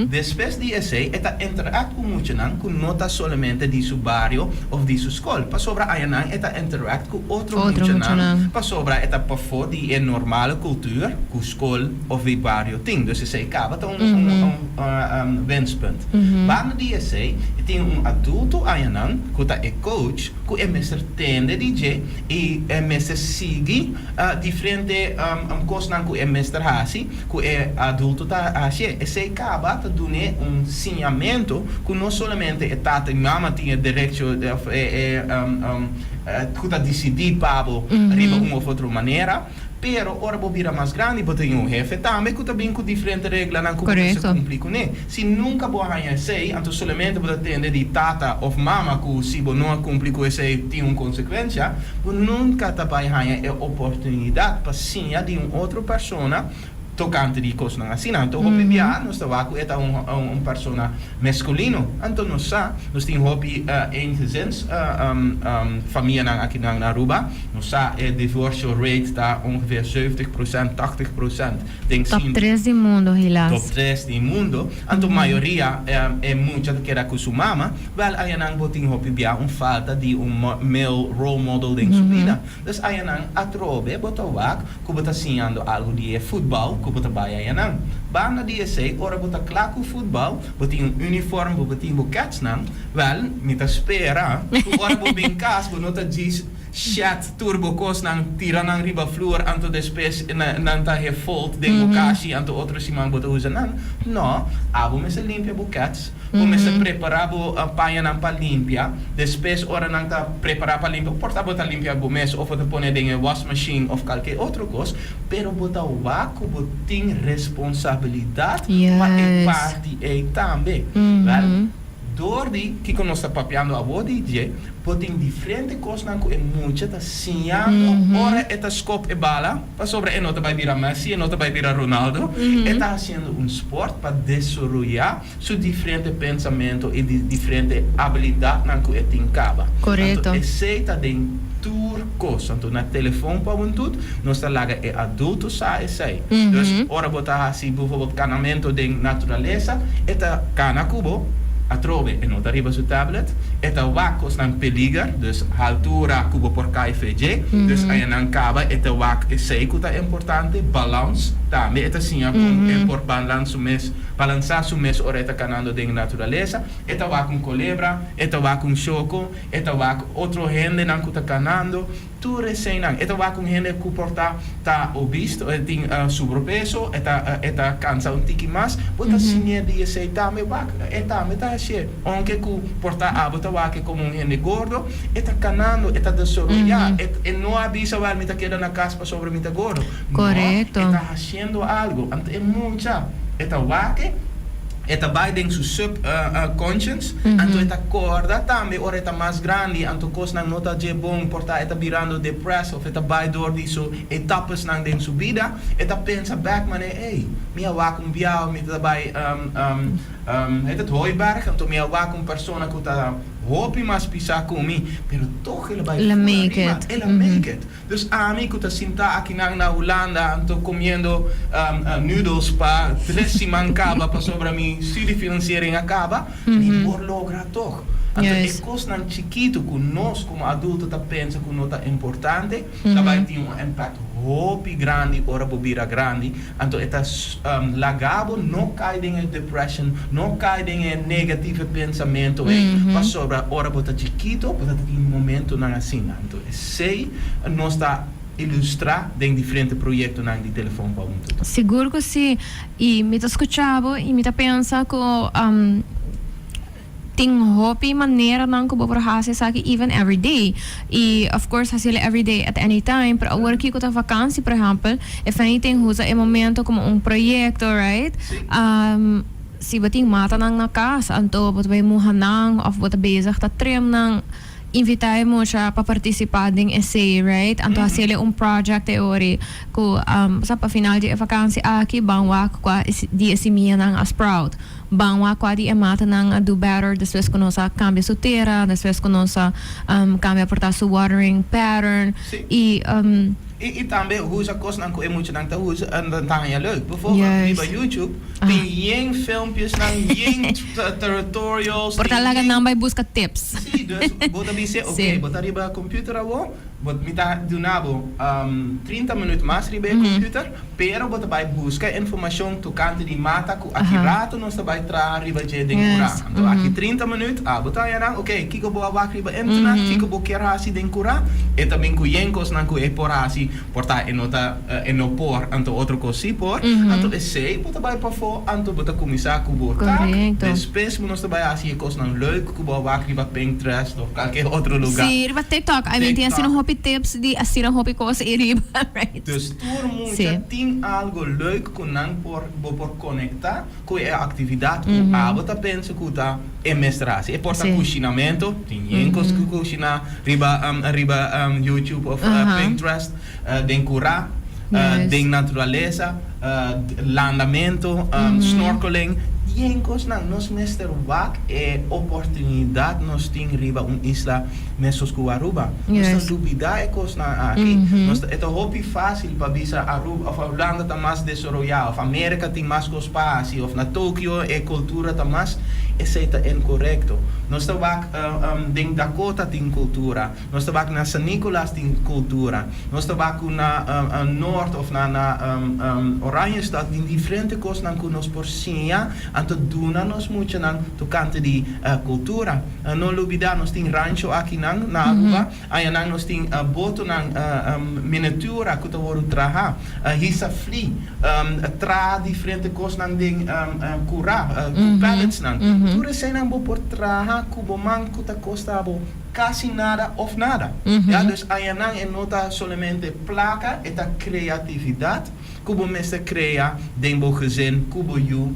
Despues di esey, e ta interact cu muchanan cu no ta solamente di su bario of di su scol. Pasobra ayanan e ta interact cu otro Otro muchanan. Muchanan. Pasobra e ta pafo di e normale cultuur cu scol of di bario tin. Dus esey caba ta un winstpunt. Banda di esey, tin un adulto ayanan cu ta e coach cu e mester tende di dje y e mester sigui diferente cosnan cu e mester hasi cu e adulto ta hasi. Esey caba ta dune un siñamento cu no solamente e tata y mama tin e derecho of e cu ta decidi pa bo riba un of otro manera, pero ora bo bira mas grandi, bo tin un hefe tambe cu ta bin cu diferente reglanan cu bo mester cumpli cu ne. Si nunca bo haña esey, anto solamente bo ta tende di tata of mama cu si bo no a cumpli cu esey tin un consecuencia, bo nunca ta bay haña e oportunidad pa siña di un otro persona tocante di cosnan asina. Anto hopi bia nos ta wak cu e ta un persona masculino. Anto nos sa, nos tin hopi eengezins famianan aki na Aruba. Nos sa e divorcio rate ta ongeveer 70%, 80% den Top 3 di mundo, helaas. Top 3 di mundo. Anto mayoria e mucha ta keda cu su mama. Wel, ayanan bo tin hopi bia un falta di un male role model den su bida. Dus ayanan atrobe bo ta wak cu bo ta siñando algo di e voetbal cu bo ta bay ayanan. Banda di esey, ora bo ta kla cu voetbal, bo tin un uniform, bo tin bo ketsnan, wel, mi ta spera cu ora bo bin cas, bo no ta djis shet tur bo cosnan, tira nan riba vloer, anto despues nan ta gefold den bo kashi, anto otro siman bo ta usa nan. No, abo mester limpia bo kets, bo mester prepara bo pañanan pa limpia, despues ora nan ta prepara pa limpia, por ta bo ta limpia bo mes of bo ta pone den e wasmachine of cualkier otro cos, pero bo ta wak cu bo tin responsabilidad pa e parti ey tambe. Wel, door di kiko nos ta papiando awor di dje, bo tin diferente cosnan cu e mucha ta siñando ora e ta skop e bala, pasobra e no ta bay bira Messi, e no ta bay bira Ronaldo, e ta haciendo un sport pa desaroya su diferente pensamento y di diferente habilidadnan cu e tin caba. Anto esey ta den tur cos. Anto na Telefon pa Hubentud nos ta laga e adulto sa esey. Dus ora bo ta haci bijvoorbeeld canamento den naturalesa, e ta cana cu bo, atrobe e no ta riba su tablet, e ta wak cosnan peliger, dus altura cu bo por cay feje, dus ayanan caba e ta wak esey cu ta importante, balans, tambe e ta siña con e por balans su mes, balansa su mes ora e ta canando den naturalesa. E ta wak un colebra, e ta wak un shoco, e ta wak otro hendenan cu ta canando, tur eseynan. E ta wak un hende cu por ta ta obese, e tin sobrepeso, e ta cansa un tiki mas, bo ta siña di esey tambe wak, e tambe ta hacié. Aunke cu por ta abo ta wak como un hende gordo, e ta canando, e ta desaroya, e no a bisa: "Wel, mi ta keda na cas pasobra mi ta gordo." No, e ta haciendo algo. Anto e mucha, e ta wak, e ta bay den su subconscious, anto e ta corda tambe ora e ta mas grandi, anto cosnan no ta dje bon, por ta e ta birando depressed of e ta bay door di su etapesnan den su bida, e ta pensa back mane: "Hey, mi a wak un biaha, mi ta bay heet het Hooiberg, anto mi a wak un persona cu ta hopi mas pisa cu mi, pero toch el a bay El a full make arriba, it. El a make it. Dus ami cu ta sinta akinan na Hulanda anto comiendo noodles pa 3 siman caba pasobra mi studiefinanciering a caba, mi por logra toch. Anto e cosnan chikito cu nos como adulto ta pensa cu no ta importante, ta bay tin un impact hopi grandi ora bo bira grandi. Anto e ta laga bo no cay den e depression, no cay den e negatieve pensamento, pasobra ora bo ta chikito, bo ta tin momentonan asina. Anto esey nos ta ilustra den diferente proyectonan di Telefon pa Hunto. Sigur cu si. Y mi ta scucha bo y mi ta pensa cu tin hopi maneranan cu bo por haci esaki even every day. Y of course haci'e every day at any time, pero awor cu ta vakantie, por ehempel, if anything, usa e momento como un proyecto, right? Si bo tin matanan na cas, anto bo ta bay muha nan of bo ta bezig ta trim nan, invita e mucha pa participa den esey, right? Anto haci'e un project e ori cu sa pa final di e vakantie aki ban wak cua di e simianan a sprout. Ban wak cua di e matanan a do better despues cu nos a cambia su tera, despues cu nos a cambia por ta su watering pattern. Y Y tambe usa cosnan cu e muchanan ta usa ta haña leuk. Bijvoorbeeld, riba YouTube tin yen filmpjesnan, yen tutorials. Por ta laga nan bay busca tips. Si, dus bo ta bisa, ok, bo ta riba computer awo, bo mi ta duna bo 30 minuut mas riba e computer, pero bo ta bay busca informacion tocante di mata cu aki rato nos ta bay traha riba dje den cura. Anto aki 30 minuut, ah, bo ta haña nan, ok, kiko bo a wak riba internet, kiko bo kier haci den cura, e ta bin cu yen cosnan cu e por haci, por ta e no ta e no por, anto otro cos si por, anto esey bo ta bay pafo, anto bo ta cuminsa cu bo taak, despues bo nos ta bay haci e cosnan leuk cu bo a wak riba Pinterest of cualkier otro lugar. Si, riba TikTok, I mean, tin asina hopi tips di asina hopi cos ey riba, right? Dus tur mucha tin algo leuk cu nan por bo por conecta cu e actividad cu abo ta pensa cu ta e mester haci. E por ta cushinamento, tin yen cos cu cushina riba YouTube of Pinterest, den cura, den naturalesa, landamento, snorkeling, yen cosnan. Nos mester wak e oportunidad nos tin riba un isla mescos cu Aruba. Nos ta lubida e cosnan aki. Nos ta, e ta hopi facil pa bisa Aruba of Hulanda ta mas desaroya of America tin mas cos pa haci of na Tokio e cultura ta mas, esey ta incorrecto. Nos ta wak den Dakota tin cultura, nos ta wak na San Nicolas tin cultura, nos ta wak cu na Noord of na Oranjestad tin diferente cosnan cu nos por siña anto duna nos muchanan tocante di cultura. No lubida nos tin rancho akinan na Aruba, ayanan nos tin botonan miniatura cu ta wordo traha, hisa fli, traha diferente cosnan den cura, cu palletsnan. Tur eseynan bo por traha cu bo man cu ta costa bo casi nada of nada. Ya, dus ayanan e no ta solamente placa, e ta creatividad cu bo mester crea den bo gezin, cu bo yu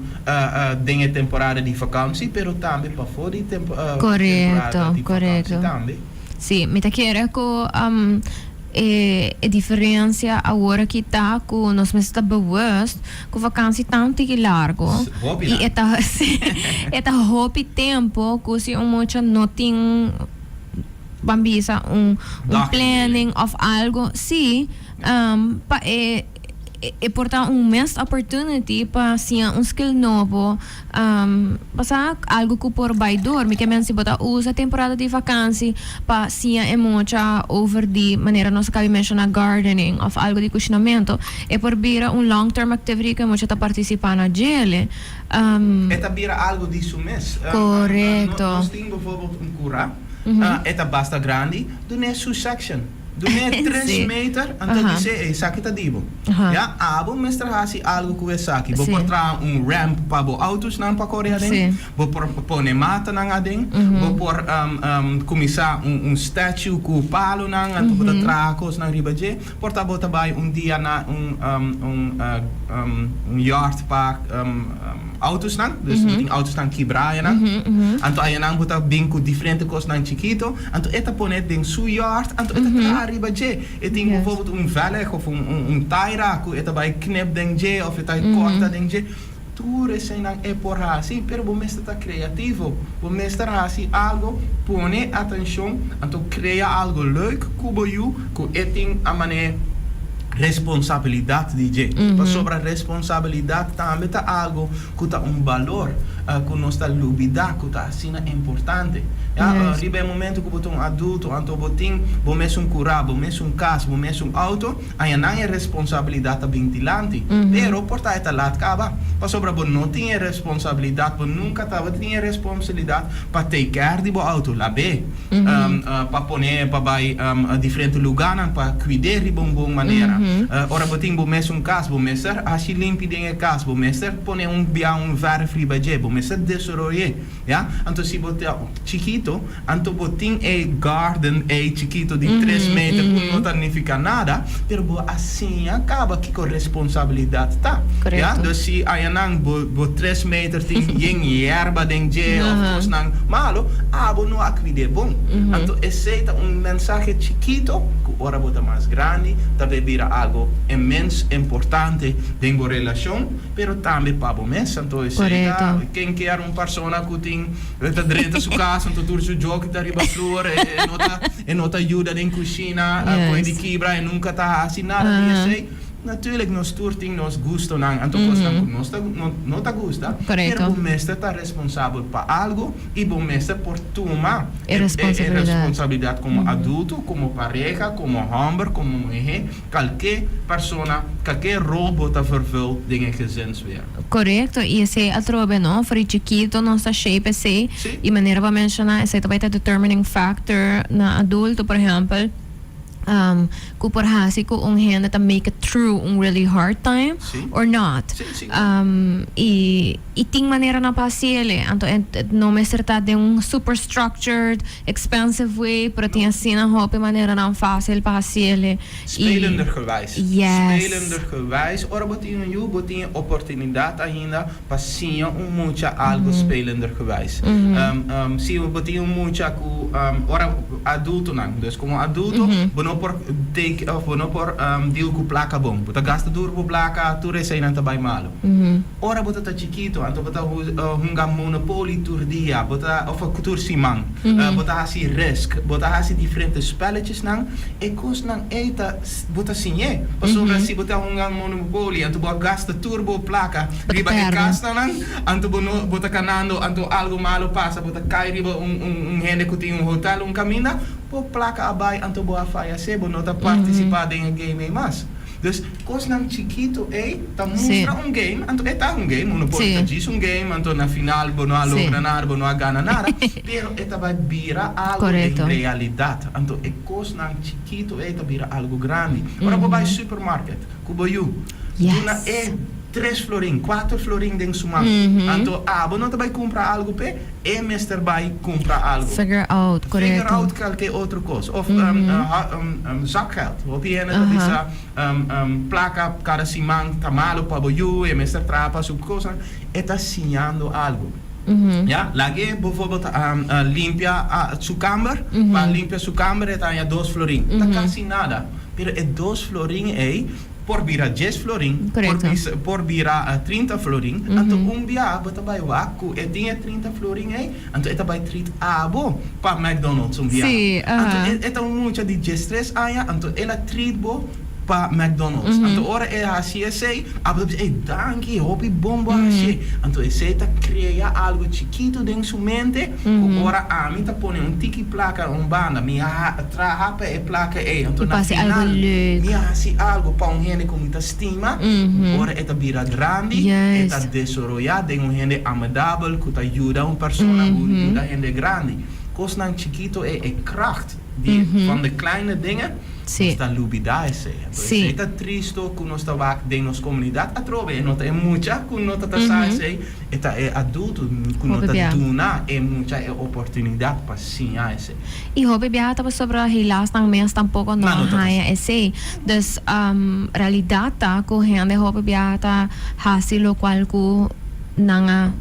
den e temporada di vakantie, pero tambe pafo di temporada di vakantie tambe. Si, mi ta kere cu e diferencia awor aki ta cu nos mester ta bewust cu vakantie ta un tiki largo. Hopi Y largo. E ta hopi tempo cu si un mucha no tin, ban bisa, un planning of algo, si, pa e por ta un missed opportunity pa siña un skill nobo, pasa algo cu por bay door. Mi ke men si bo ta usa temporada di vakantie pa siña e mucha over di manera nos a caba di menciona, gardening of algo di cushinamento, e por bira un long term activity cu e mucha ta participa na djele. E ta bira algo di su mes. Nos tin bijvoorbeeld un cura, e ta basta grandi, dun'e su section. Dun'e 3 meter, anto dice, "Esaki ta di bo. Ya, abo mester hasi algo cu esaki. Bo por traha un ramp pa bo autosnan pa core aden. Bo por pone matanan aden. Bo por cuminsa un statue cu palonan, anto bo ta traha cosnan riba dje. Por ta bo ta bay un dia na un yard pa autosnan, dus bo tin autosnan kibra ayanan. Anto ayanan bo ta bin cu diferente cosnan chikito, anto e ta pone den su yard, anto e ta traha riba dje. E tin bijvoorbeeld un velg of un taira cu e ta bay knip den dje of e ta corta den dje. Tur eseinan e por hasi, pero bo mester ta kreativo. Bo mester hasi algo, pone atenshon, anto krea algo leuk ku bo yu ku e tin a manera responsabilidat di dje. Pasobra responsabilidat tambe ta algo ku ta un balor ku nos ta lubidá ku ta asina importante. Ya, riba e momento ku bo ta un adulto, anto bo tin bo mesun kurá, bo mesun kas, bo mesun outo, Añanan e responsabilidat ta bin dilanti. Pero por ta e ta lat kaba. Pasobra bo no tin e responsabilidat, bo nunka tabatin e responsabilidat pa take care di bo auto, lab'é, pa pon'é pa bai diferente lugánan pa kuid'é riba un bon manera. Ora bo tin bo mesun kas, bo mester haci limpi den e kas, bo mester pone un bia un verf riba dje, bo mester desaroy'é. Ya, anto si bo ta chikito, anto bo tin e garden ei chikito di tres meter ku no ta nifiká nada, pero bo a siña kaba kiko responsabilidat ta. Ya, dus si añanan bo bo tres meter tin yen yerba den dje òf kosnan malo, abo no a kuid'é bon. Anto esei ta un mensahe chikito ku ora bo ta mas grandi ta bay bira algo inmens importante den bo relashon. Pero tambe pa bo mes, anto esei ta ken kier un persona ku tin ta drenta su kas anto tur su joki ta riba flur e no ta e no ta yuda den kushina koe di kibra e nunka ta hasi nada di esei. Natuurlijk nos tur tin nos gustonan anto kosnan ku nos ta no ta gusta pero bo mester ta responsabel pa algo i bo mester por tuma e responsabilidat komo adulto komo pareha komo hòmber komo muhé. Kalke persona, kalke rol bo ta vervul den e gezinswereld. Korekto, i esei atrobe no, for di chikito nos ta shape esei, i manera bo a menshoná esei ta bai ta determining factor na adulto, por ehèmpel, ku por hasi ku un hende ta make it through un really hard time or not. I i tin maneranan pa hasi el'e, anto e no mester ta den un super structured Expensive way, pero tin asina hopi maneranan fácil pa haciele y. Spelendergewijs. Yes. Spelendergewijs, ora bo tin un yu, bo tin e oportunidad ainda pa siña un mucha algo spelendergewijs. Si bo tin un mucha cu ora adultonan, dus como adulto, bo no por take of bo no por deal cu placa bon. Bo ta gasta tur bo placa, tur eseinan ta bay malo. Ora bo ta ta chikito, anto bo ta hunga Monopoly tur dia, bo ta, of tur siman, bo ta hasi Risk, bo ta hasi diferente spelletjesnan, e kosnan ei ta, bo ta siñ'é. Pasobra si bo ta hunga Monopoly, anto bo a gasta tur bo plaka riba e kasnan, anto bo no, bo ta kanando, anto algo malo pasa, bo ta kai riba un un hende ku tin un hotel un kaminda, bo plaka a bai, anto bo a fayasé, bo no ta partisipá den e game ei mas. Dus kosnan chikito ei ta mustra un game, anto e ta un game, uno por ta djis un game, anto na final bo no a logra nada, bo no a gana nada, pero e ta bai bira algo den realidat. Anto e kosnan chikito ei ta bira algo grandi. Ora bo bai supermarket ku bo yu, duna e tres florin, kuater florin den su man, anto abo no ta bai kumpra algo p'e, e mester bai kumpra algo. Figure out, korekto. Figure out kalke otro kos. Of zakgeld. Hopi hende ta bisa plaka kada siman ta malu pa bo yu, e mester traha pa su kosnan. E ta siñando algo. Ya, lag'é bijvoorbeeld limpia su kamber, pa limpia su kamber e ta haña dos florin. Ta kasi nada. Pero e dos florin ei Por bira djes florin, por bisa, por bira 30 florin, anto un bia bo ta bai wak ku e tin e 30 florin ei, anto e ta bai treat abo pa McDonald's un bia. Anto e ta un mucha di 13 aña, anto el a treat bo pa McDonald's. Anto ora e hasi esei, abo ta bisa, ey danki, hopi bon bo a hasié. Anto esei ta krea algu chikitu den su mente ku ora ami ta pone un tiki plaka un banda, mi a traha pa e plaka ei, anto na final mi a hasi algu pa un hende ku mi ta stima, ora e ta bira grandi, e ta desaroyá den un hende amedabel ku ta yuda un persona, ku yuda hende grandi. Kosnan chikitu ei, e kracht di van de kleine dingen, nos ta lubidá esei. Anto esei ta tristo ku nos ta wak den nos komunidat atrobe, e no ta e mucha ku no ta ta sa esei, E ta e adulto ku no ta duna e mucha e oportunidat pa siña esei. I hopi biaha ta pasobra helaas nan mes tampoko no a haña esei. Dus realidat ta ku hende hopi biaha ta hasi lokual ku nan a.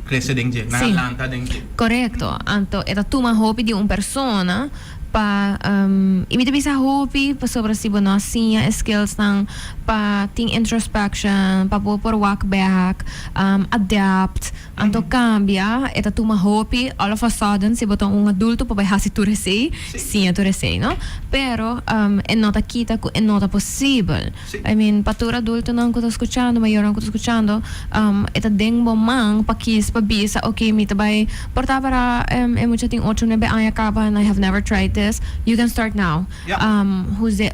Krese den dje, nan a lanta den dje. Korekto. Anto e ta tuma hopi di un persona. Pa y mi ta bisa hopi pasobra si bo no a siña e skills nan pa tin introspection, pa bo por wak bek, adapt, anto cambia, e ta tuma hopi all of a sudden si bo ta un adulto pa bai haci tur esey, siña tur esey no. Pero e no ta kita cu e no ta posibel. I mean pa tur adultonan cu ta scuchando, mayornan cu ta scuchando, e ta den bo man pa kies pa bisa ok mi ta bay por ta para e mucha tin ocho nuebe aña caba and I have never tried this, you can start now.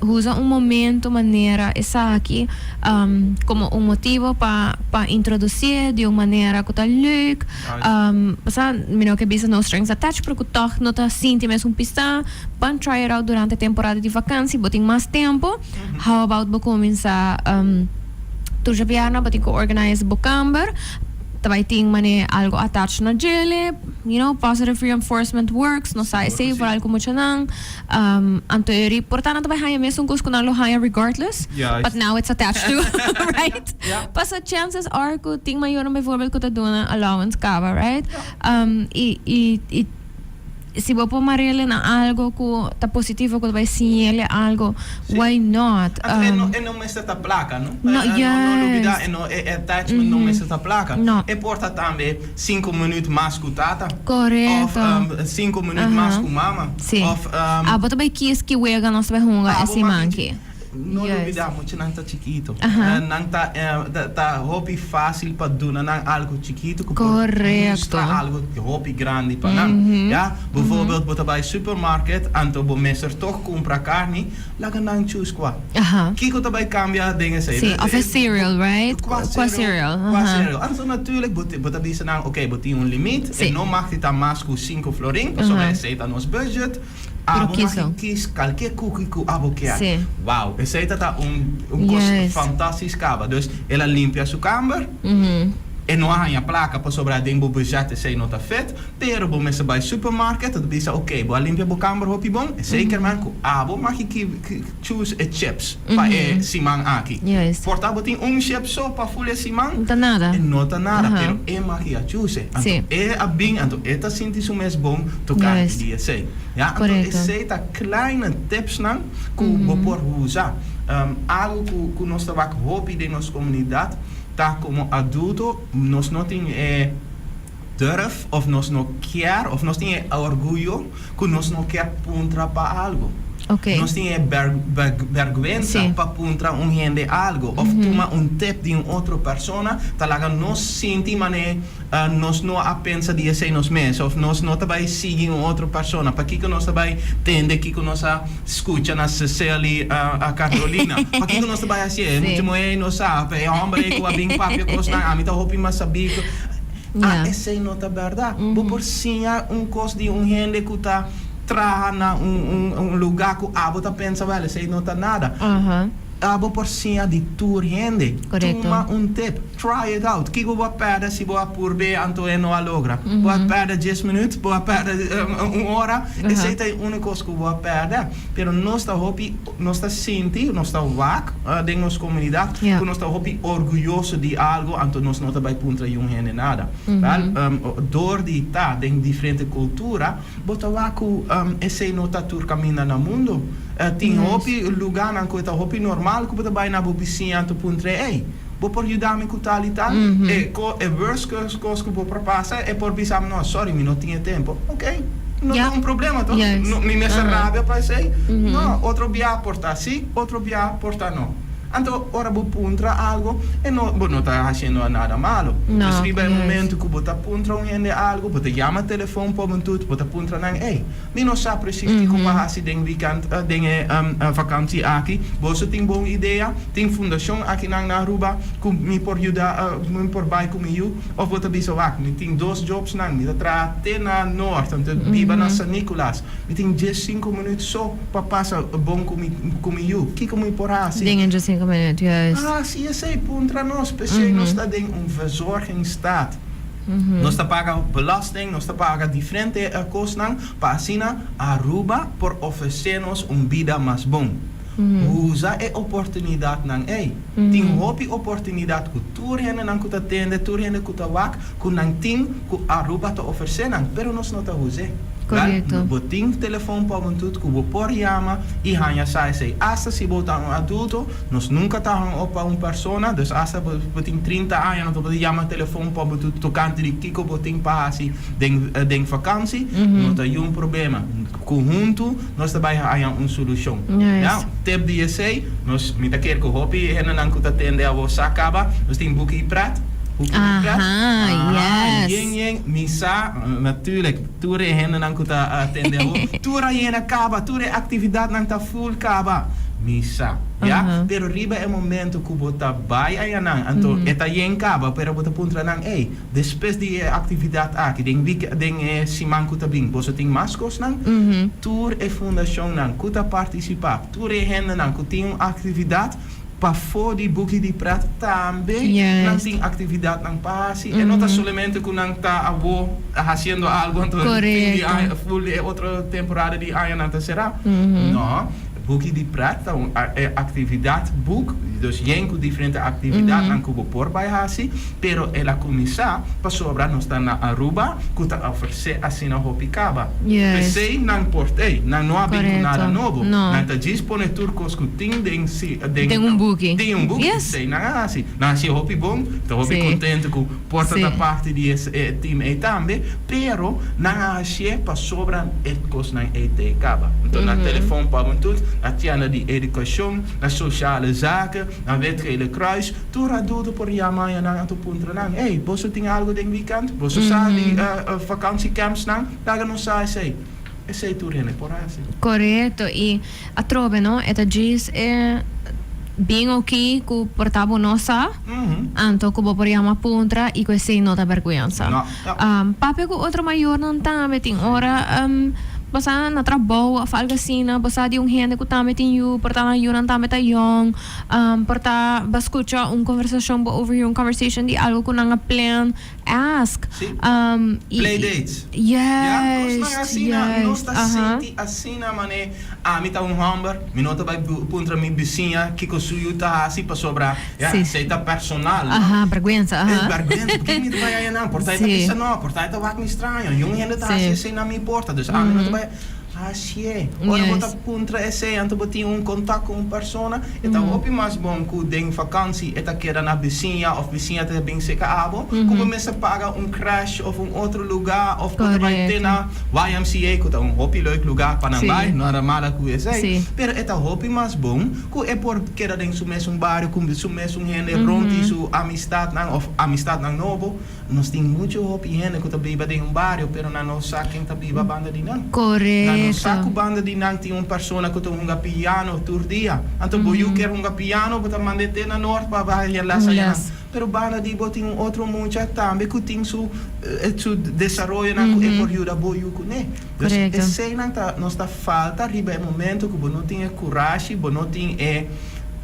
Usa un momento manera esaki como un motibo pa pa introducié di un manera cu ta leuk, pasobra mi no ke bisa no strings attached pero cu tog no ta sinti mes un pista, ban try it out durante temporada di vakantie, bo tin mas tempo. How about bo cuminsa tur djabièrnè bo tin cu organize bo kamber, ta bay tin mane algo attached na djele, you know, positive reinforcement works, nos sa esey vooral cu muchanan, anto e ri por ta nan ta bay haya mesun cos cu nan lo haya regardless, but now it's attached to, right? Paso chances are cu tin mayornan bijvoorbeeld cu ta duna allowance caba, right? Y, y, y. Si bo por marele na algo cu ta positivo cu ta bay siñele algo, why not? Anto e no e no mester ta placa no. No, No no lubida juist. e no e attachment no mester ta placa. No. E por ta tambe cinco minuut mas cu tata. Of Correcto. cinco minuut mas cu mama. Si. Of Abo ta bay kies ki wega nos ta bay hunga e abo siman mag ki. No Juist. lubida muchanan ta chikito. Aha. Nan ta ta hopi facil pa duna nan algo chikito cu por Correcto. mustra algo hopi grandi pa nan. Ya, bijvoorbeeld bo ta bay supermarket anto bo mester toch cumpra carni, laga nan choose cua. Aha. Kico ta bay cambia den esey? Si, of e cereal, right? Cua Cua cereal? cereal, Cua aha. cereal. Anto natuurlijk bo bo ta bisa nan, ok, bo tin un limit, Si. e no mag di ta mas cu cinco florin, pasobra Aha. esey ta nos budget. Pero Abo kiso. mag kies kalke cookie cu abo kier. Sí. Wow, esey ta ta un un cos Juist. fantastisch caba. Dus el a limpia su camber, e no a haña placa pasobra den bo budget esey no ta fit, pero bo mester bay supermarket, ta bisa ok, bo a limpia bo camber hopi bon, esey kier men cu abo mag choose e chips pa e siman aki. Juist. Por ta bo tin un chip so pa ful e siman, No ta nada. e no ta nada, Aha. pero e mag a choose. Anto Sí. e a bin, anto e ta sinti su mes bon tocante Juist. di esey. Ya, anto Correcto. esey ta kleine tipsnan cu bo por usa. Algo cu cu nos ta wak hopi den nos comunidad ta como adulto nos no tin e durf of nos no kier of nos tin e orguyo cu nos no kier puntra pa algo. Ok. Nos tin e ber ber berguensa Sí. pa puntra un hende algo of tuma un tip di un otro persona ta laga nos sinti mane nos no a pensa di esey nos mes of nos no ta bay sigui un otro persona. Pakico nos ta bay tende kico nos a scucha na Ceceli a Carolina? Pakico nos ta bay haci e? Sí. Mucha muhe no sa, e homber ey cu a bin papia cosnan, ami ta hopi mas sabi cu. Ja. Ah, esey no ta berdad. Bo por siña un cos di un hende cu ta traha na un un un lugar cu abo ta pensa wel esey no ta nada. Aha. Abo por siña di tur hende. Correcto. Tuma un tip. Try it out. Kico bo a perde si bo a purbe anto e no a logra? Bo a perde dies minuut? Bo a perde un ora? Esey ta e unico cos cu bo a perde. Pero nos ta hopi, nos ta sinti, nos ta wak den nos comunidad cu nos ta hopi orguyoso di algo anto nos no ta bay puntra yun hende nada. Wel, door di ta den diferente cultura, bo ta wak cu esey no ta tur caminda na mundo. Tin hopi lugarnan cu e ta hopi normal cu bo ta bay na bo bisiña anto puntra, ey, bo por yuda mi cu tal y tal? E co, e worst cos cu bo por pasa, e por bisa mi, no, sorry, mi no tin e tempo. Ok, no ta un problema toch? No, mi mester rabia pa esey? No, otro bia por ta si, otro bia por ta no. Anto, ora bo puntra algo, e no, bo no ta haciendo nada malo. Dus riba e momento cu bo ta puntra un hende algo, bo ta yama telefon pa bo tut, bo ta puntra nan, ey, Mi no sa precies kiko pa hasi den weekend, den e vakantie aki. Boso tin bon idea? Tin fundacion akinan na Aruba cu mi por yuda, mi por bay cu mi yu? Of bo ta bisa, wak, mi tin dos jobsnan, mi ta traha te na Noord, anto biba na San Nicolas. Mi tin djes cinco minuut so pa pasa bon cu mi, cu mi yu. Kiko mi por hasi? Den e djes cinco minuut, juist. Hasi esey, puntra nos. P'esey nos ta den un verzorgingsstaat. Nos ta paga belasting, nos ta paga diferente kosnan pa asina Aruba por ofresé nos un bida mas bon. Usa e oportunidatnan ei. Tin hopi oportunidat ku tur hendenan ku ta tende, tur hende ku ta wak, ku nan tin ku Aruba ta ofresé nan, pero nos no ta us'é. Bo tin telefon pa hubentud ku bo por yama i haña sa esei. Asta si bo ta un adulto, nos nunka ta hang op pa un persona, dus asta bo tin 30 aña no ta por yama telefon pa hubentud tokante di kiko bo tin pa hasi den vakansi, no ta yun problema. Ku huntu nos ta bai haña un solushon. Ya, tip di esei, nos, mi ta kere ku hopi hendenan ku ta tende awor sa kaba, nos tin buki i pret, buki di pret. Aha, yes. Yen yen, mi sa, natuurlijk, tur e hendenan ku ta tende awor, tur a yena kaba, tur e aktividatnan ta full kaba. Mi sa, ya. Pero riba e momento ku bo ta bai ayanan, anto e ta yen kaba, pero bo ta puntra nan, ey, Despues di e aktividat aki, den wik, den e siman ku ta bin, boso tin mas kosnan? Tur e fundashonnan ku ta partisipá, tur e hendenan ku tin un aktividat pafó di Buki di Pret tambe nan tin aktividatnan pa hasi. E no ta solamente ku nan ta awó hasiendo algu anto fin di aña, ful di e otro temporada di aña nan ta será. No. Buki di Pret ta un aktividat buk, dus yen ku diferente aktividatnan ku bo por bai hasi. Pero el a kuminsá pasobra nos ta na Aruba ku ta ofresé asina hopi kaba. P'esei nan por t'ei. Nan no a bin ku nada nobo. Nan ta djis pone tur kos ku tin den si den Den un buki. Den un buki. P'esei nan a hasi. Nan hasi hopi bon. Mi ta hopi kontentu ku por ta ta parti di e team ei tambe. Pero nan a hasié pasobra e kosnan ei t'ei kaba. Anto na telefon pa awentud, na tienda di edukashon, na sosiale zaken, na Wit Gele Kruis. Tur adulto por yama ya nan anto puntra nan, Ey, boso tin algo den weekend? Boso sa di vakantie camps nan? Laga nos sa esey. Esey tur hende por haci. Corecto, y atrobe no, e ta djis e bien oki cu por ta bo no sa, anto cu bo por yama puntra y cu esey no ta berguensa. No. Papia cu otro mayornan tambe tin ora bo sa na trabou of algo asina, bo sa di un hende cu tambe tin yu, por ta nan yunan tambe ta yong. Por ta bo scucha un conversacion, bo overhear un conversation di algo cu nan a plan, ask. Sí. Play dates. Yes, Ya, cosnan asina, nos yes, ta aha. sinti asina mane ami ta un homber, mi no ta bai puntra mi bisiña kico su yu ta haci pasobra ya, Sí. esey ta personal, no? Aha, berguensa, Es aha. berguensa, porque mi ta bai aya nan? Por ta e ta Sí. bisa no, por ta e ta wak mi straño, yun hende ta haci Sí. esey na mi porta, dus ami no ta bai. Hacié. Ora bo ta puntra esei, anto bo tin un kontak ku un persona, e ta hopi mas bon ku den vakansi e ta keda na bisiña òf bisiña ta bin seka abo, ku bo mester paga un crèche òf un otro lugá òf bo ta bai te na YMCA ku ta un hopi leuk lugá pa nan bai, no nada mala ku esei, pero e ta hopi mas bon ku e por keda den su mesun bario ku su mesun hende rond di su amistatnan òf amistatnan nobo. Nos tin muchu hopi hende ku ta biba den un bario, pero nan no sa ken ta biba banda di nan. Nan no sa ku banda di nan tin un persona ku ta hunga piano tur dia. Anto bo yu kier hunga piano, bo ta mand'é te na nort pa bai haya les ayanan. Pero banda di bo tin un otro mucha tambe ku tin su su desaroyonan ku e por yuda bo yu kuné. Dus eseinan ta nos ta falta riba e momento ku bo no tin e kurashi, bo no tin e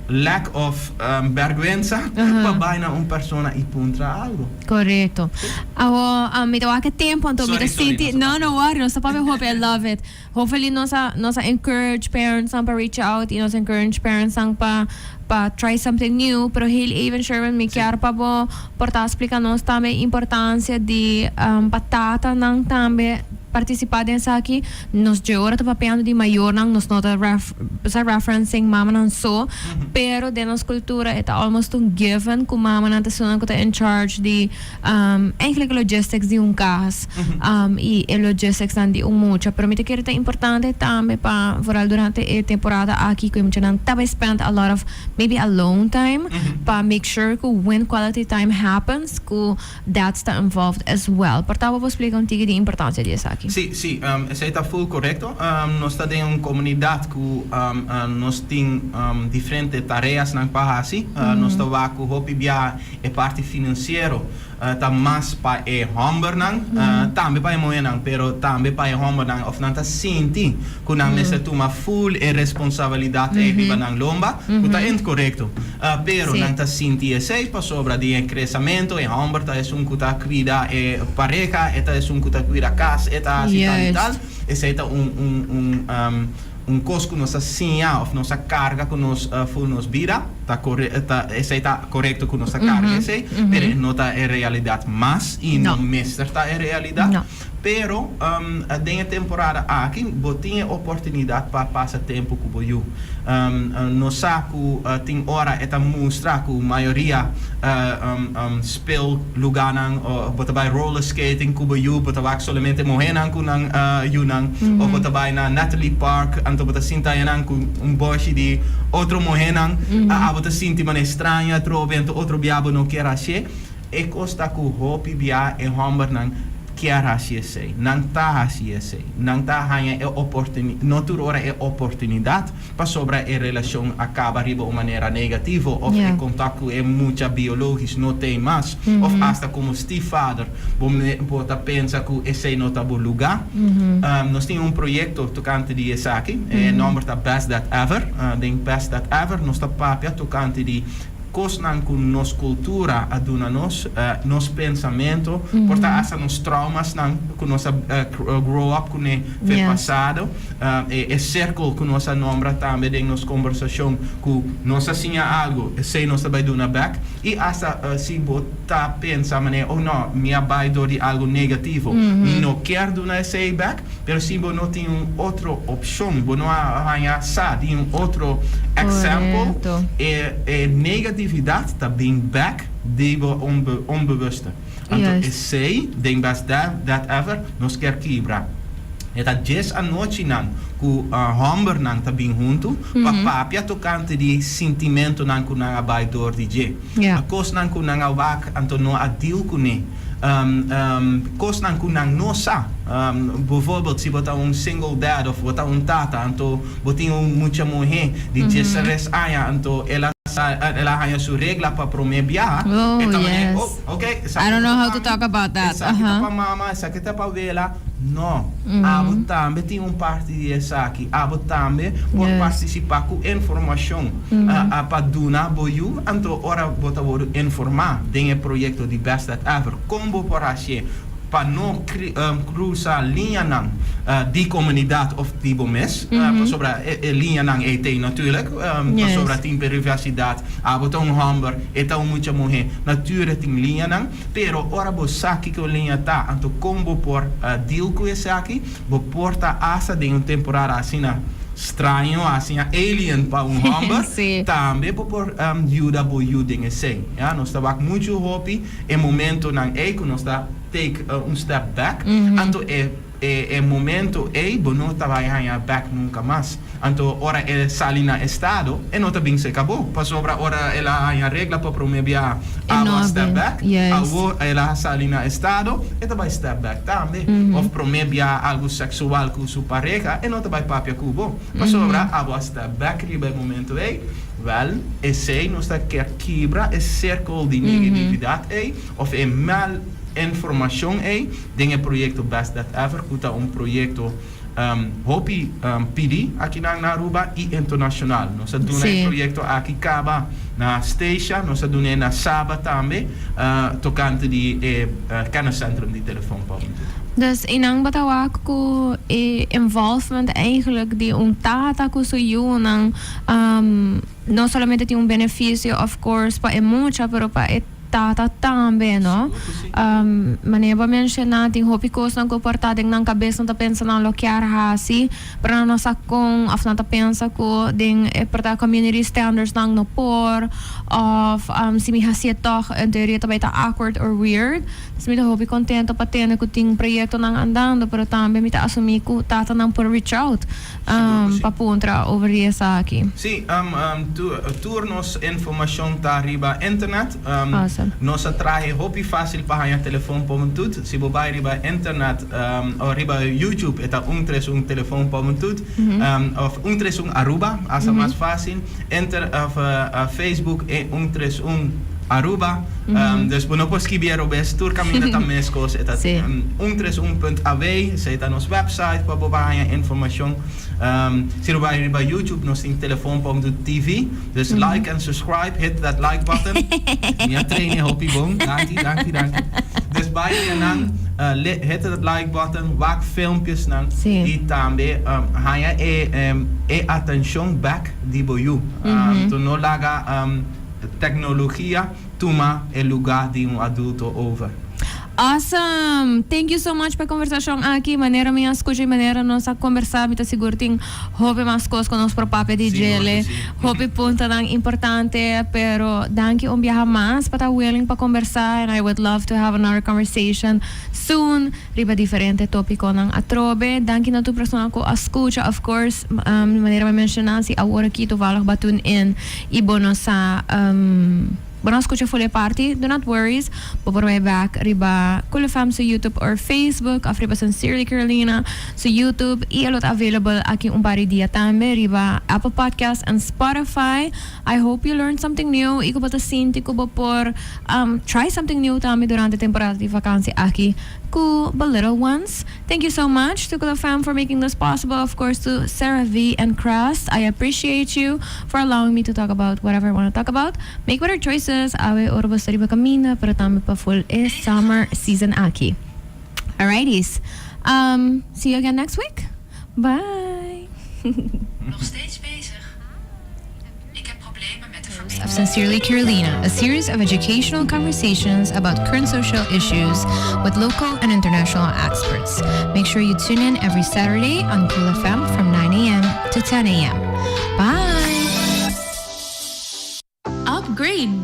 lack of berguensa pa bai na un persona y puntra algo. Correcto. Awo mi ta wak e tempo anto mi ta Sorry, sorry, sinti nos a no papia. no worry nos ta papia hopi I love it. Hopefully nos a nos a encourage parents nan pa reach out y nos encourage parents nan pa pa try something new pero heel even Sherwin mi kier pa bo por ta splica nos tambe importancia di pa tatanan tambe Partisipá den esaki, nos dje ora ta papiando di mayornan, nos no ta ref, sa referencing mamanan so, pero den nos cultura e ta almost un given cu mamanan ta esunnan cu ta in charge di eigenlijk logistics di un cas y e logisticsnan di un mucha. Pero mi ta kere ta importante tambe pa vooral durante e temporada aki cu e muchanan ta bay spend a lot of maybe alone time pa make sure cu when quality time happens cu Dads ta involved as well. Por ta bo por splika un tiki di importancia di esaki? Sí, sí, esei ta full korekto. Nos ta den un komunidat ku nos tin diferente tareasnan pa hasi. Nos ta wak ku hopi bia e parti finansiero ta mas pa e hòmbernan, tambe pa e muhénan, pero tambe pa e hòmbernan òf nan ta sinti ku nan mester tuma full e responsabilidat ei riba nan lomba, ku ta inkorekto. Pero nan ta sinti esei pasobra di e kresamento e hòmber ta esun ku ta kuida e pareha, e ta esun ku ta kuida kas, e ta hasi tal i tal. Esei ta un un un. Un kos ku nos a siña òf nos a karga ku nos for nos bida, ta kore ta esei ta korekto ku nos ta karga esei, pero e no ta e realidat mas i no mester ta e realidat. Pero den e temporada aki bo tin e oportunidat pa pasa tempu ku bo yu. Nos sa ku tin ora e ta mustra ku mayoria speel lugánan bo ta bai roller skating ku bo yu, bo ta wak solamente muhénan ku nan yunan òf bo ta bai na Natalie Park anto bo ta sinta ayanan ku un bòshi di otro muhénan, abo ta sinti manera straño atrobe anto otro bia bo no kier hasié. E kos ta ku hopi bia e hòmbernan kier hasi esei. Nan ta hasi esei. Nan ta haña e oportuni, no tur ora e oportunidat, pasobra e relashon a kaba riba un manera negativo òf e kontak ku e mucha biológisch no t'ei mas, òf asta komo stiefvader bo bo ta pensa ku esei no ta bo lugá. Nos tin un proyekto tokante di esaki, e nòmber ta Best That Ever. Den Best That Ever nos ta papia tokante di Kosnan ku nos kultura a duna nos, nos pensamentu, por ta asta nos traumasnan ku nos a grow up kuné fe pasado, e sirkel ku nos a nombra tambe den nos kombersashon ku nos a siña algu, esei nos ta bai duna bèk. I asta si bo ta pensa manera, oh no, mi a bai dor di algu negativo, mi no kier duna esei bèk. Pero si bo no tin un otro opshon, bo no a haña sa di un otro example, e e negatividat ta bin bek di bo onbewuste. Anto esei den Best Dad Ever nos kier kibra. E ta djes anochinan ku hòmbernan ta bin huntu pa papia tokante di sintimentunan ku nan a bai dor di dje. Kosnan ku nan a wak anto no a deal kuné. Kosnan ku nan no sa. Bijvoorbeeld si bo ta un single dad of bo ta un tata anto bo tin un mucha muhé di diestres aña anto el a el a haña su regla pa promé biaha e ta manera oh ok esaki ta pa mi esaki ta pa mama esaki ta pa wela no abo tambe tin un parti di esaki abo tambe por partisipá ku informashon pa duna bo yu anto ora bo ta wòrdu informá den e proyekto di Best That Ever kon bo por hasié pa no krusa liñanan di komunidat òf di bo mes, pasobra e liñanan ei t'ei natuurlik, pasobra tin privasidat, abo ta un hòmber, e ta un mucha muhé, natuurlik tin liñanan, pero ora bo sa kiko liña ta, anto kon bo por deal ku esaki, bo por ta asta den un temporada asina straño, asina alien pa un hòmber, tambe bo por yuda bo yu den esei. Ya, nos ta wak muchu hopi e momentonan ei ku nos ta take un step back, anto e e momento ei bo no ta bai haña back nunka mas. Anto ora e sali na estado e no ta bin serka bo, pasobra ora el a haña regla pa prome bia abo a step back, awor el a sali na estado e ta bai step back tambe. Of prome bia algu seksual ku su pareha e no ta bai papia ku bo, pasobra abo a step back riba e momento ei. Wèl, esei nos ta kier kibra e sirkel di negatividat ei òf e mal informashon ei den e proyekto Best That Ever ku ta un proyekto hopi pidi akinan na Aruba i internashonal. Nos a duna e proyekto aki kaba na Statia, nos a dun'é na Saba tambe tokante di e kenniscentrum di telefon pa hubentud. Dus einan bo ta wak ku e involvement eigenlijk di un tata ku su yunan No solamente tin un beneficio of course pa e mucha pero pa e tata tambe no. Manera bo a menciona tin hopi cosnan cu por ta den nan cabes nan ta pensa nan lo kier haci pero nan no sa con of nan ta pensa cu den e por ta community standards nan no por of si mi haci'e toch en teoria ta bay ta awkward or weird. Dus mi ta hopi contento pa tende cu tin proyectonan andando pero tambe mi ta asumi cu tatanan por reach out. Pa puntra over di esaki. Sí, tur nos informashon ta riba internet. Nos a traha hopi fásil pa haña Telefon pa Hubentud. Si bo bai riba internet òf riba YouTube e ta un tres un Telefon pa Hubentud òf un tres un Aruba, asta mas fásil. Enter òf Facebook e un tres un Aruba. Dus bo no por skibi e robes, tur kaminda ta meskos. E ta un tres un punt aw, esei ta nos website pa bo bai haña informashon. Si bo bai riba YouTube nos tin Telefon pa Hubentud TV. Dus like and subscribe, hit that like button. Mi a train e hopi bon. Danki, danki, danki. Dus bai riba nan. Hit that like button, wak filmpjesnan y tambe haya e atencion back di bo yu. Anto no laga tecnologia tuma e lugar di un adulto over. Awesome! Thank you so much pa e conversacion aki. Manera mi a scucha y manera nos a conversa, mi ta sigur tin hopi mas cos cu nos por papia di djele. Hopi puntonan importante, pero danki un biaha mas pa ta willing pa conversa and I would love to have another conversation soon riba diferente topiconan atrobe. Danki na tur persona cu a scucha, of course, manera mi a menciona, si awor aki toevallig bo a tune in y bo no sa. Bo no a scucha full e parti? Do not worries, bo por bay back riba Cool FM su YouTube or Facebook of riba Sincerely Carolina su YouTube y e lo ta available aki un par di dia tambe riba Apple Podcast and Spotify. I hope you learned something new y cu bo ta sinti cu bo por try something new tambe durante temporada di vakantie aki cu bo little ones. Thank you so much to Cool FM for making this possible, of course to Sarah V and Crest. I appreciate you for allowing me to talk about whatever I wanna talk about. Make better choices awe ora bo sta riba caminda pero tambe pa full e summer season aki. Alrighties. Um, see you again next week. Bye. Nog steeds bezig? Ik heb problemen met de verbinding. Of Sincerely Carolina, a series of educational conversations about current social issues with local and international experts. Make sure you tune in every Saturday on Cool FM from 9 a.m. to 10 a.m. Bye! Upgrade.